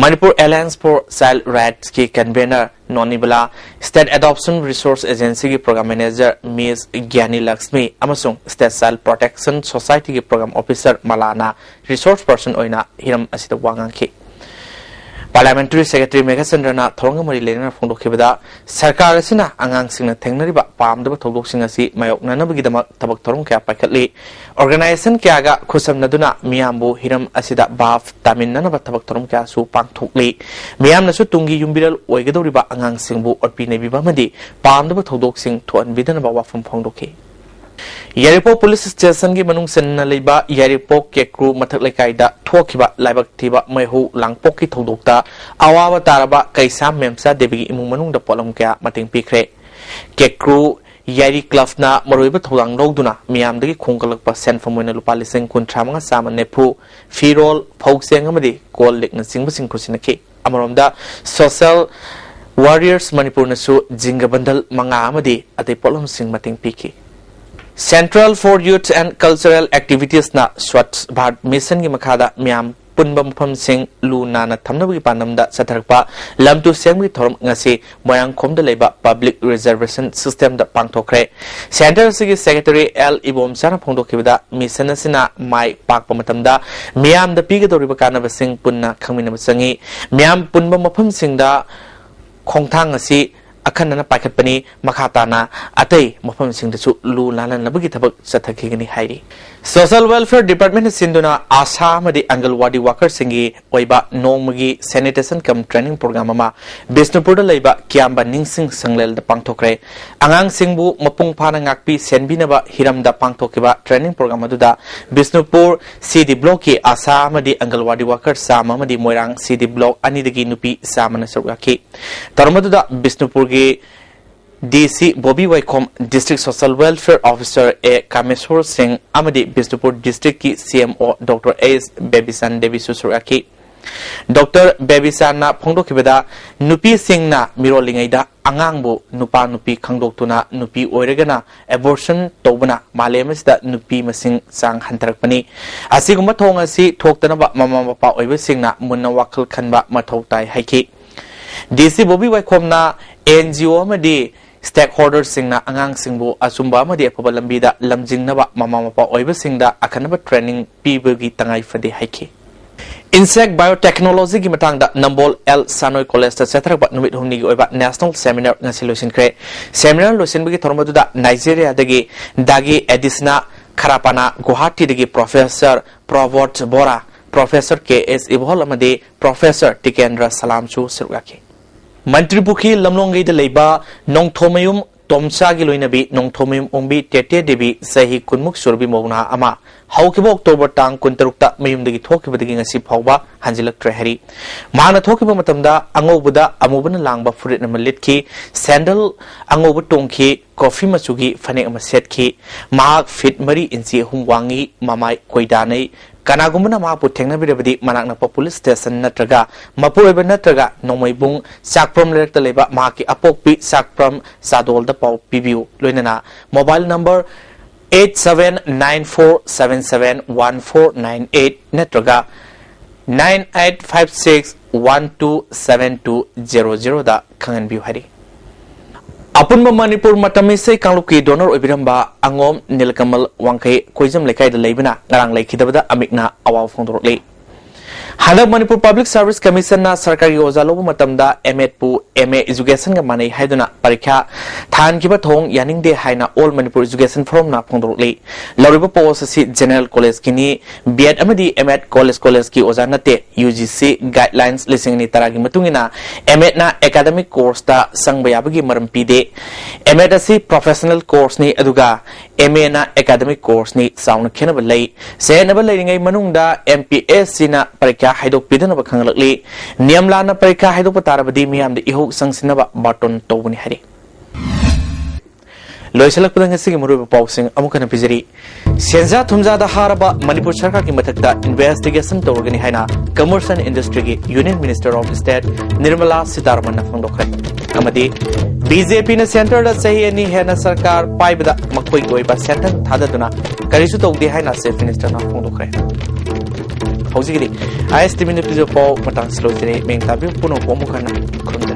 ꯃꯅꯤꯄꯨꯔ ꯑꯦꯂꯥꯌꯟꯁ ꯐꯣꯔ ꯆꯥꯏꯜ ꯔꯥꯏꯠꯁꯀꯤ convenor Nonibala, State Adoption Resource Agencyꯒꯤ Program Manager Miss Gyani Lakshmi ꯑꯃꯁꯨꯡ State Child Protection Societyꯒꯤ Program Officer ꯃꯂꯥꯅ resource person ꯑꯣꯏꯅ ꯍꯤꯔꯝ ꯑꯁꯤꯗ ꯋꯥ ꯉꯥꯡꯈꯤ꯫ Parliamentary Secretary ꯃꯦꯘꯆꯟꯗ꯭ꯔꯅ ꯊꯧꯔꯝꯒ ꯃꯔꯤ ꯂꯩꯅꯅ ꯐꯣꯡꯗꯣꯛꯈꯤꯕꯗ, ꯁꯔꯀꯥꯔ ꯑꯁꯤꯅ ꯑꯉꯥꯡꯁꯤꯡꯅ ꯊꯦꯡꯅꯔꯤꯕ ꯄꯥꯝꯗꯕ ꯊꯧꯗꯣꯛꯁꯤꯡ ꯑꯁꯤ ꯃꯥꯌꯣꯛꯅꯅꯕꯒꯤꯗꯃꯛ ꯊꯕꯛ ꯊꯧꯔꯝ ꯀꯌꯥ ꯄꯥꯏꯈꯠꯂꯤ꯫ Organisation ꯀꯌꯥꯒ ꯈꯨꯠꯁꯝꯅꯗꯨꯅ ꯃꯤꯌꯥꯝꯕꯨ ꯍꯤꯔꯝ ꯑꯁꯤꯗ ꯚꯥꯞ ꯇꯥꯃꯤꯟꯅꯅꯕ ꯊꯕꯛ ꯊꯧꯔꯝ ꯀꯌꯥꯁꯨ ꯄꯥꯡꯊꯣꯛꯂꯤ꯫ ꯃꯤꯌꯥꯝꯅꯁꯨ ꯇꯨꯡꯒꯤ ꯌꯨꯝꯕꯤꯔꯦꯜ ꯑꯣꯏꯒꯗꯧꯔꯤꯕ ꯑꯉꯥꯡꯁꯤꯡꯕꯨ ꯑꯣꯠꯄꯤ ꯅꯩꯕꯤꯕ ꯑꯃꯗꯤ ꯄꯥꯝꯗꯕ ꯊꯧꯗꯣꯛꯁꯤꯡ ꯊꯣꯛꯍꯟꯕꯤꯗꯅꯕ ꯋꯥꯐꯝ ꯐꯣꯡꯗꯣꯛꯈꯤ꯫ ꯌꯥꯏꯔꯤꯄꯣꯛ Police Stationꯒꯤ ꯃꯅꯨꯡ ꯆꯟꯅ ꯂꯩꯕ ꯌꯥꯏꯔꯤꯄꯣꯛ ꯀꯦꯀ꯭ꯔꯨ ꯃꯊꯛ ꯂꯩꯀꯥꯏꯗ ꯊꯣꯛꯈꯤꯕ ꯂꯥꯏꯕꯛ ꯊꯤꯕ ꯃꯩꯍꯧ ꯂꯥꯡꯄꯣꯛꯀꯤ ꯊꯧꯗꯣꯛꯇ ꯑꯋꯥꯕ ꯇꯥꯔꯕ ꯀꯩꯁꯥꯝ ꯃꯦꯝꯆꯥ ꯗꯦꯕꯤꯒꯤ ꯏꯃꯨꯡ ꯃꯅꯨꯡꯗ ꯄꯣꯠꯂꯝ ꯀꯌꯥ ꯃꯇꯦꯡ ꯄꯤꯈ꯭ꯔꯦ꯫ ꯀꯦꯀ꯭ꯔꯨ ꯌꯥꯏꯔꯤ clubꯅ ꯃꯔꯨꯑꯣꯏꯕ ꯊꯧꯗꯥꯡ ꯂꯧꯗꯨꯅ ꯃꯤꯌꯥꯝꯗꯒꯤ ꯈꯣꯝꯒꯠꯂꯛꯄ ꯁꯦꯟꯐꯝ ꯑꯣꯏꯅ ꯂꯨꯄꯥ ꯂꯤꯁꯤꯡ ꯀꯨꯟꯊ꯭ꯔꯥ ꯃꯉꯥ ꯆꯥꯝꯃ ꯅꯤꯐꯨ, ꯐꯤꯔꯣꯜ, ꯐꯧ ꯆꯦꯡ ꯑꯃꯗꯤ ꯀꯣꯜ ꯂꯤꯛꯅꯆꯤꯡꯕꯁꯤꯡ ꯈꯨꯠꯁꯤꯟꯅꯈꯤ꯫ ꯑꯃꯔꯣꯝꯗ, social Warriors ꯃꯅꯤꯄꯨꯔꯅꯁꯨ ꯖꯤꯡꯒ ꯕꯟꯗꯜ ꯃꯉꯥ ꯑꯃꯗꯤ ꯑꯇꯩ ꯄꯣꯠꯂꯝꯁꯤꯡ ꯃꯇꯦꯡ ꯄꯤꯈꯤ꯫ Centre for Youth and Cultural Activitiesꯅ Swachh Bharat Missionꯒꯤ ꯃꯈꯥꯗ ꯃꯤꯌꯥꯝ ꯄꯨꯟꯕ ꯃꯐꯝꯁꯤꯡ ꯂꯨ ꯅꯥꯟꯅ ꯊꯝꯅꯕꯒꯤ ꯄꯥꯟꯗꯝꯗ ꯆꯠꯊꯔꯛꯄ ꯂꯝꯇꯨ ꯁꯦꯡꯕꯒꯤ ꯊꯧꯔꯝ ꯉꯁꯤ ꯃꯣꯏꯔꯥꯡꯈꯣꯝꯗ ꯂꯩꯕ Public Reservation Systemꯗ ꯄꯥꯡꯊꯣꯛꯈ꯭ꯔꯦ꯫ Centre ꯑꯁꯤꯒꯤ Secretary ꯑꯦꯜ ꯏꯕꯣꯝꯆꯥꯅ ꯐꯣꯡꯗꯣꯛꯈꯤꯕꯗ, mission ꯑꯁꯤꯅ ꯃꯥꯏ ꯄꯥꯛꯄ ꯃꯇꯝꯗ ꯃꯤꯌꯥꯝꯗ ꯄꯤꯒꯗꯧꯔꯤꯕ ꯀꯥꯟꯅꯕꯁꯤꯡ ꯄꯨꯟꯅ ꯈꯪꯃꯤꯟꯅꯕ ꯆꯪꯏ꯫ ꯃꯤꯌꯥꯝ ꯄꯨꯟꯕ ꯃꯐꯝꯁꯤꯡꯗ ꯈꯣꯡꯊꯥꯡ ꯑꯁꯤ ꯑꯈꯟꯅꯅ ꯄꯥꯏꯈꯠꯄꯅꯤ꯫ ꯃꯈꯥ ꯇꯥꯅ ꯑꯇꯩ ꯃꯐꯝꯁꯤꯡꯗꯁꯨ ꯂꯨ ꯅꯥꯟꯍꯟꯅꯕꯒꯤ ꯊꯕꯛ ꯆꯠꯊꯈꯤꯒꯅꯤ ꯍꯥꯏꯔꯤ꯫ Social Welfare Departmentꯅ ꯁꯤꯟꯗꯨꯅ ꯑꯥꯁꯥ ꯑꯃꯗꯤ ꯑꯪꯒꯜꯋꯥꯗꯤ workerꯁꯤꯡꯒꯤ ꯑꯣꯏꯕ ꯅꯣꯡꯃꯒꯤ sanitation cum training program ꯑꯃ ꯕꯤꯁꯅꯨꯄꯨꯔꯗ ꯂꯩꯕ ꯀꯤꯌꯥꯝꯕ ꯅꯤꯡꯁꯤꯡ ꯁꯪꯂꯦꯜꯗ ꯄꯥꯡꯊꯣꯛꯈ꯭ꯔꯦ꯫ ꯑꯉꯥꯡꯁꯤꯡꯕꯨ ꯃꯄꯨꯡ ꯐꯥꯅ ꯉꯥꯛꯄꯤ ꯁꯦꯟꯕꯤꯅꯕ ꯍꯤꯔꯝꯗ ꯄꯥꯡꯊꯣꯛꯈꯤꯕ training program ꯑꯗꯨꯗ ꯕꯤꯁꯅꯨꯄꯨꯔ C D Blockꯀꯤ ꯑꯥꯁꯥ ꯑꯃꯗꯤ ꯑꯪꯒꯜꯋꯥꯗꯤ worker ꯆꯥꯝꯃ ꯑꯃꯗꯤ ꯃꯣꯏꯔꯥꯡ C D Block ꯑꯅꯤꯗꯒꯤ ꯅꯨꯄꯤ ꯆꯥꯝꯃꯅ ꯁꯔꯨꯛ ꯌꯥꯈꯤ꯫ ꯊꯧꯔꯝ ꯑꯗꯨꯗ ꯕꯤꯁꯅꯨꯄꯨꯔꯒꯤ D C ꯕꯣꯕꯤ ꯋꯥꯏꯈꯣꯝ, District Social Welfare Officer ꯑꯦ ꯀꯥꯃꯦꯁꯣꯔ ꯁꯤꯡ ꯑꯃꯗꯤ Bishnupur Districtꯀꯤ C M O Doctor ꯑꯦꯁ ꯕꯦꯕꯤꯆꯥꯟ ꯗꯦꯕꯤꯁꯨ ꯁꯔꯨꯛ ꯌꯥꯈꯤ꯫ ꯗꯣꯛꯇꯔ ꯕꯦꯕꯤꯆꯥꯟꯅ ꯐꯣꯡꯗꯣꯛꯈꯤꯕꯗ, ꯅꯨꯄꯤꯁꯤꯡꯅ ꯃꯤꯔꯣꯜꯂꯤꯉꯩꯗ ꯑꯉꯥꯡꯕꯨ ꯅꯨꯄꯥ ꯅꯨꯄꯤ ꯈꯪꯗꯣꯛꯇꯨꯅ ꯅꯨꯄꯤ ꯑꯣꯏꯔꯒꯅ abortion ꯇꯧꯕꯅ ꯃꯥꯂꯦꯝ ꯑꯁꯤꯗ ꯅꯨꯄꯤ ꯃꯁꯤꯡ ꯆꯥꯡ ꯍꯟꯊꯔꯛꯄꯅꯤ꯫ ꯑꯁꯤꯒꯨꯝꯕ ꯊꯧꯑꯣꯡ ꯑꯁꯤ ꯊꯣꯛꯇꯅꯕ ꯃꯃꯥ ꯃꯄꯥ ꯑꯣꯏꯕꯁꯤꯡꯅ ꯃꯨꯟꯅ ꯋꯥꯈꯜ ꯈꯟꯕ ꯃꯊꯧ ꯇꯥꯏ ꯍꯥꯏꯈꯤ꯫ ꯗꯤ ꯁꯤ ꯕꯣꯕꯤ ꯋꯥꯏꯈꯣꯝꯅ ꯑꯦꯟ ꯖꯤ ꯑꯣ ꯑꯃꯗꯤ stakeholderꯁꯤꯡꯅ ꯑꯉꯥꯡꯁꯤꯡꯕꯨ ꯑꯆꯨꯝꯕ ꯑꯃꯗꯤ ꯑꯐꯕ ꯂꯝꯕꯤꯗ ꯂꯝꯖꯤꯡꯅꯕ ꯃꯃꯥ ꯃꯄꯥ ꯑꯣꯏꯕꯁꯤꯡꯗ ꯑꯈꯟꯅꯕ training ꯄꯤꯕꯒꯤ ꯇꯉꯥꯏ ꯐꯗꯦ ꯍꯥꯏꯈꯤ꯫ Insect Biotechnologyꯒꯤ ꯃꯇꯥꯡꯗ ꯅꯝꯕꯣꯜ ꯑꯦꯜ ꯁꯥꯅꯣꯏ ꯀꯣꯂꯦꯖꯇ ꯆꯠꯊꯔꯛꯄ ꯅꯨꯃꯤꯠ ꯍꯨꯝꯅꯤꯒꯤ ꯑꯣꯏꯕ national seminar ꯉꯁꯤ ꯂꯣꯏꯁꯤꯟꯈ꯭ꯔꯦ꯫ Seminar ꯂꯣꯏꯁꯤꯟꯕꯒꯤ ꯊꯧꯔꯝ ꯑꯗꯨꯗ ꯅꯥꯏꯖꯦꯔꯤꯌꯥꯗꯒꯤ ꯗꯥꯒꯤ ꯑꯦꯗꯤꯁꯅꯥ ꯈꯔꯥꯄꯥꯅꯥ, ꯒꯨꯋꯥꯍꯥꯇꯤꯗꯒꯤ professor ꯄ꯭ꯔꯣꯕꯣꯠ ꯕꯣꯔꯥ, professor ꯀꯦ ꯑꯦꯁ ꯏꯕꯣꯍꯜ ꯑꯃꯗꯤ professor ꯇꯤꯀꯦꯟꯗ꯭ꯔ ꯁꯂꯥꯝꯁꯨ ꯁꯔꯨꯛ ꯌꯥꯈꯤ꯫ ꯃꯟꯇ꯭ꯔꯤꯄꯨꯈ꯭ꯔꯤ ꯂꯝꯂꯣꯡꯒꯩꯗ ꯂꯩꯕ ꯅꯣꯡꯊꯣꯃꯌꯨꯝ ꯇꯣꯝꯆꯥꯒꯤ ꯂꯣꯏꯅꯕꯤ ꯅꯣꯡꯊꯣꯃꯌꯨꯝ ꯑꯣꯡꯕꯤ ꯇꯦꯇꯦ ꯗꯦꯕꯤ, ꯆꯍꯤ ꯀꯨꯟꯃꯨꯛ ꯁꯨꯔꯕꯤ ꯃꯧ ꯅꯍꯥ ꯑꯃ, ꯍꯧꯈꯤꯕ ꯑꯣꯛꯇꯣꯕꯔ ꯇꯥꯡ ꯀꯨꯟꯇꯔꯨꯛꯇ ꯃꯌꯨꯝꯗꯒꯤ ꯊꯣꯛꯈꯤꯕꯗꯒꯤ ꯉꯁꯤ ꯐꯥꯎꯕ ꯍꯟꯖꯤꯜꯂꯛꯇ꯭ꯔꯦ ꯍꯥꯏꯔꯤ꯫ ꯃꯍꯥꯛꯅ ꯊꯣꯛꯈꯤꯕ ꯃꯇꯝꯗ ꯑꯉꯧꯕꯗ ꯑꯃꯨꯕꯅ ꯂꯥꯡꯕ ꯐꯨꯔꯤꯠ ꯑꯃ ꯂꯤꯠꯈꯤ, sandal ꯑꯉꯧꯕ ꯇꯣꯡꯈꯤ, coffee ꯃꯆꯨꯒꯤ ꯐꯅꯦꯛ ꯑꯃ ꯁꯦꯠꯈꯤ꯫ ꯃꯍꯥꯛ ꯐꯤꯠ ꯃꯔꯤ ꯏꯟꯆꯤ ꯑꯍꯨꯝ ꯋꯥꯡꯉꯤ, ꯃꯃꯥꯏ ꯀꯣꯏꯗꯥꯅꯩ꯫ ꯀꯅꯥꯒꯨꯝꯕꯅ ꯃꯍꯥꯛꯄꯨ ꯊꯦꯡꯅꯕꯤꯔꯕꯗꯤ ꯃꯅꯥꯛ ꯅꯛꯄ police station ꯅꯠꯇ꯭ꯔꯒ ꯃꯄꯨꯔꯣꯏꯕ ꯅꯠꯇ꯭ꯔꯒ ꯅꯣꯡꯃꯩꯕꯨꯡ ꯆꯥꯛꯄ꯭ꯔꯝ ꯂꯩꯔꯛꯇ ꯂꯩꯕ ꯃꯍꯥꯛꯀꯤ ꯑꯄꯣꯛꯄꯤ ꯆꯥꯛꯄ꯭ꯔꯝ ꯆꯥꯗꯣꯜꯗ ꯄꯥꯎ ꯄꯤꯕꯤꯌꯨ꯫ ꯂꯣꯏꯅꯅ mobile number eight seven nine four seven seven one four nine eight ꯅꯠꯇ꯭ꯔꯒ nine eight five six one two seven two zero zero ꯗ ꯈꯪꯍꯟꯕꯤꯌꯨ ꯍꯥꯏꯔꯤ꯫ ꯑꯄꯨꯟꯕ ꯃꯅꯤꯄꯨꯔ ꯃꯇꯝ ꯏꯁꯩ ꯀꯥꯡꯂꯨꯞꯀꯤ donor ꯑꯣꯏꯕꯤꯔꯝꯕ ꯑꯉꯣꯝ ꯅꯤꯂꯀꯃꯜ ꯋꯥꯡꯈꯩ ꯀꯣꯏꯖꯝ ꯂꯩꯀꯥꯏꯗ ꯂꯩꯕꯅ ꯉꯔꯥꯡ ꯂꯩꯈꯤꯗꯕꯗ ꯑꯃꯤꯛꯅ ꯑꯋꯥꯕ ꯐꯣꯡꯗꯣꯔꯛꯂꯤ꯫ ꯍꯟꯗꯛ ꯃꯅꯤꯄꯨꯔ Public Service Commissionꯅ ꯁꯔꯀꯥꯔꯒꯤ ꯑꯣꯖꯥ ꯂꯧꯕ ꯃꯇꯝꯗ M.Ed ꯄꯨ M.A Educationꯒ ꯃꯥꯟꯅꯩ ꯍꯥꯏꯗꯨꯅ ꯄꯔꯤꯈ꯭ꯌꯥ ꯊꯥꯍꯟꯈꯤꯕ ꯊꯧꯑꯣꯡ ꯌꯥꯅꯤꯡꯗꯦ ꯍꯥꯏꯅ All Manipur Education Forumꯅ ꯐꯣꯡꯗꯣꯔꯛꯂꯤ꯫ ꯂꯧꯔꯤꯕ post ꯑꯁꯤ general collegeꯀꯤꯅꯤ꯫ B.Ed ꯑꯃꯗꯤ M.Ed college collegeꯀꯤ ꯑꯣꯖꯥ ꯅꯠꯇꯦ꯫ UGC guidelines ꯂꯤꯁꯤꯡ ꯑꯅꯤ ꯇꯔꯥꯒꯤ ꯃꯇꯨꯡ ꯏꯟꯅ M.Edꯅ academic courseꯇ ꯆꯪꯕ ꯌꯥꯕꯒꯤ ꯃꯔꯝ ꯄꯤꯗꯦ꯫ M.Ed ꯑꯁꯤ professional courseꯅꯤ, ꯑꯗꯨꯒ M.Aꯅ academic courseꯅꯤ꯫ ꯆꯥꯎꯅ ꯈꯦꯠꯅꯕ ꯂꯩ꯫ ꯆꯌꯦꯠꯅꯕ ꯂꯩꯔꯤꯉꯩ ꯃꯅꯨꯡꯗ MPSCꯅ ꯄꯔꯤꯈ꯭ꯌꯥ ꯍꯥꯏꯗꯣꯛꯄꯤꯗꯅꯕ ꯈꯪꯍꯜꯂꯛꯂꯤ꯫ ꯅꯤꯌꯝ ꯂꯥꯟꯅ ꯄꯔꯤꯈ꯭ꯌꯥ ꯍꯥꯏꯗꯣꯛꯄ ꯇꯥꯔꯕꯗꯤ ꯃꯤꯌꯥꯝꯗ ꯏꯍꯧ ꯆꯪꯁꯤꯟꯅꯕ ꯕꯥꯔꯇꯣꯟ ꯇꯧꯕꯅꯤ ꯍꯥꯏꯔꯤ꯫ ꯂꯣꯏꯁꯤꯜꯂꯛꯄꯗ ꯉꯁꯤꯒꯤ ꯃꯔꯨꯑꯣꯏꯕ ꯄꯥꯎꯁꯤꯡ ꯑꯃꯨꯛ ꯍꯟꯅ ꯄꯤꯖꯔꯤ꯫ ꯁꯦꯟꯖꯥ ꯊꯨꯝꯖꯥꯗ ꯍꯥꯔꯕ ꯃꯅꯤꯄꯨꯔ ꯁꯔꯀꯥꯔꯒꯤ ꯃꯊꯛꯇ investigation ꯇꯧꯔꯒꯅꯤ ꯍꯥꯏꯅ Commerce and Industryꯒꯤ Union Minister of State Nirmala ꯁꯤꯇꯥꯔꯃꯟꯅ ꯐꯣꯡꯗꯣꯛꯈ꯭ꯔꯦ꯫ ꯑꯃꯗꯤ BJPꯅ centreꯗ ꯆꯍꯤ ꯑꯅꯤ ꯍꯦꯟꯅ ꯁꯔꯀꯥꯔ ꯄꯥꯏꯕꯗ ꯃꯈꯣꯏꯒꯤ ꯑꯣꯏꯕ ꯁꯦꯟꯊꯪ ꯊꯥꯗꯗꯨꯅ ꯀꯔꯤꯁꯨ ꯇꯧꯗꯦ ꯍꯥꯏꯅ Chief Ministerꯅ ꯐꯣꯡꯗꯣꯛꯈ꯭ꯔꯦ꯫ ꯍꯧꯖꯤꯛꯀꯤꯗꯤ ꯑꯥꯏ ꯑꯦꯁ ꯇꯤ ꯚꯤꯅ ꯄꯤꯖꯕ ꯄꯥꯎ ꯃꯇꯥꯡꯁꯤ ꯂꯣꯏꯁꯤꯜꯂꯦ꯫ ꯃꯤꯡ ꯇꯥꯕꯤꯌꯨ ꯄꯨꯝꯅꯃꯛꯄꯨ ꯑꯃꯨꯛ ꯍꯟꯅ ꯈꯨꯔꯨꯝꯖꯔꯤ꯫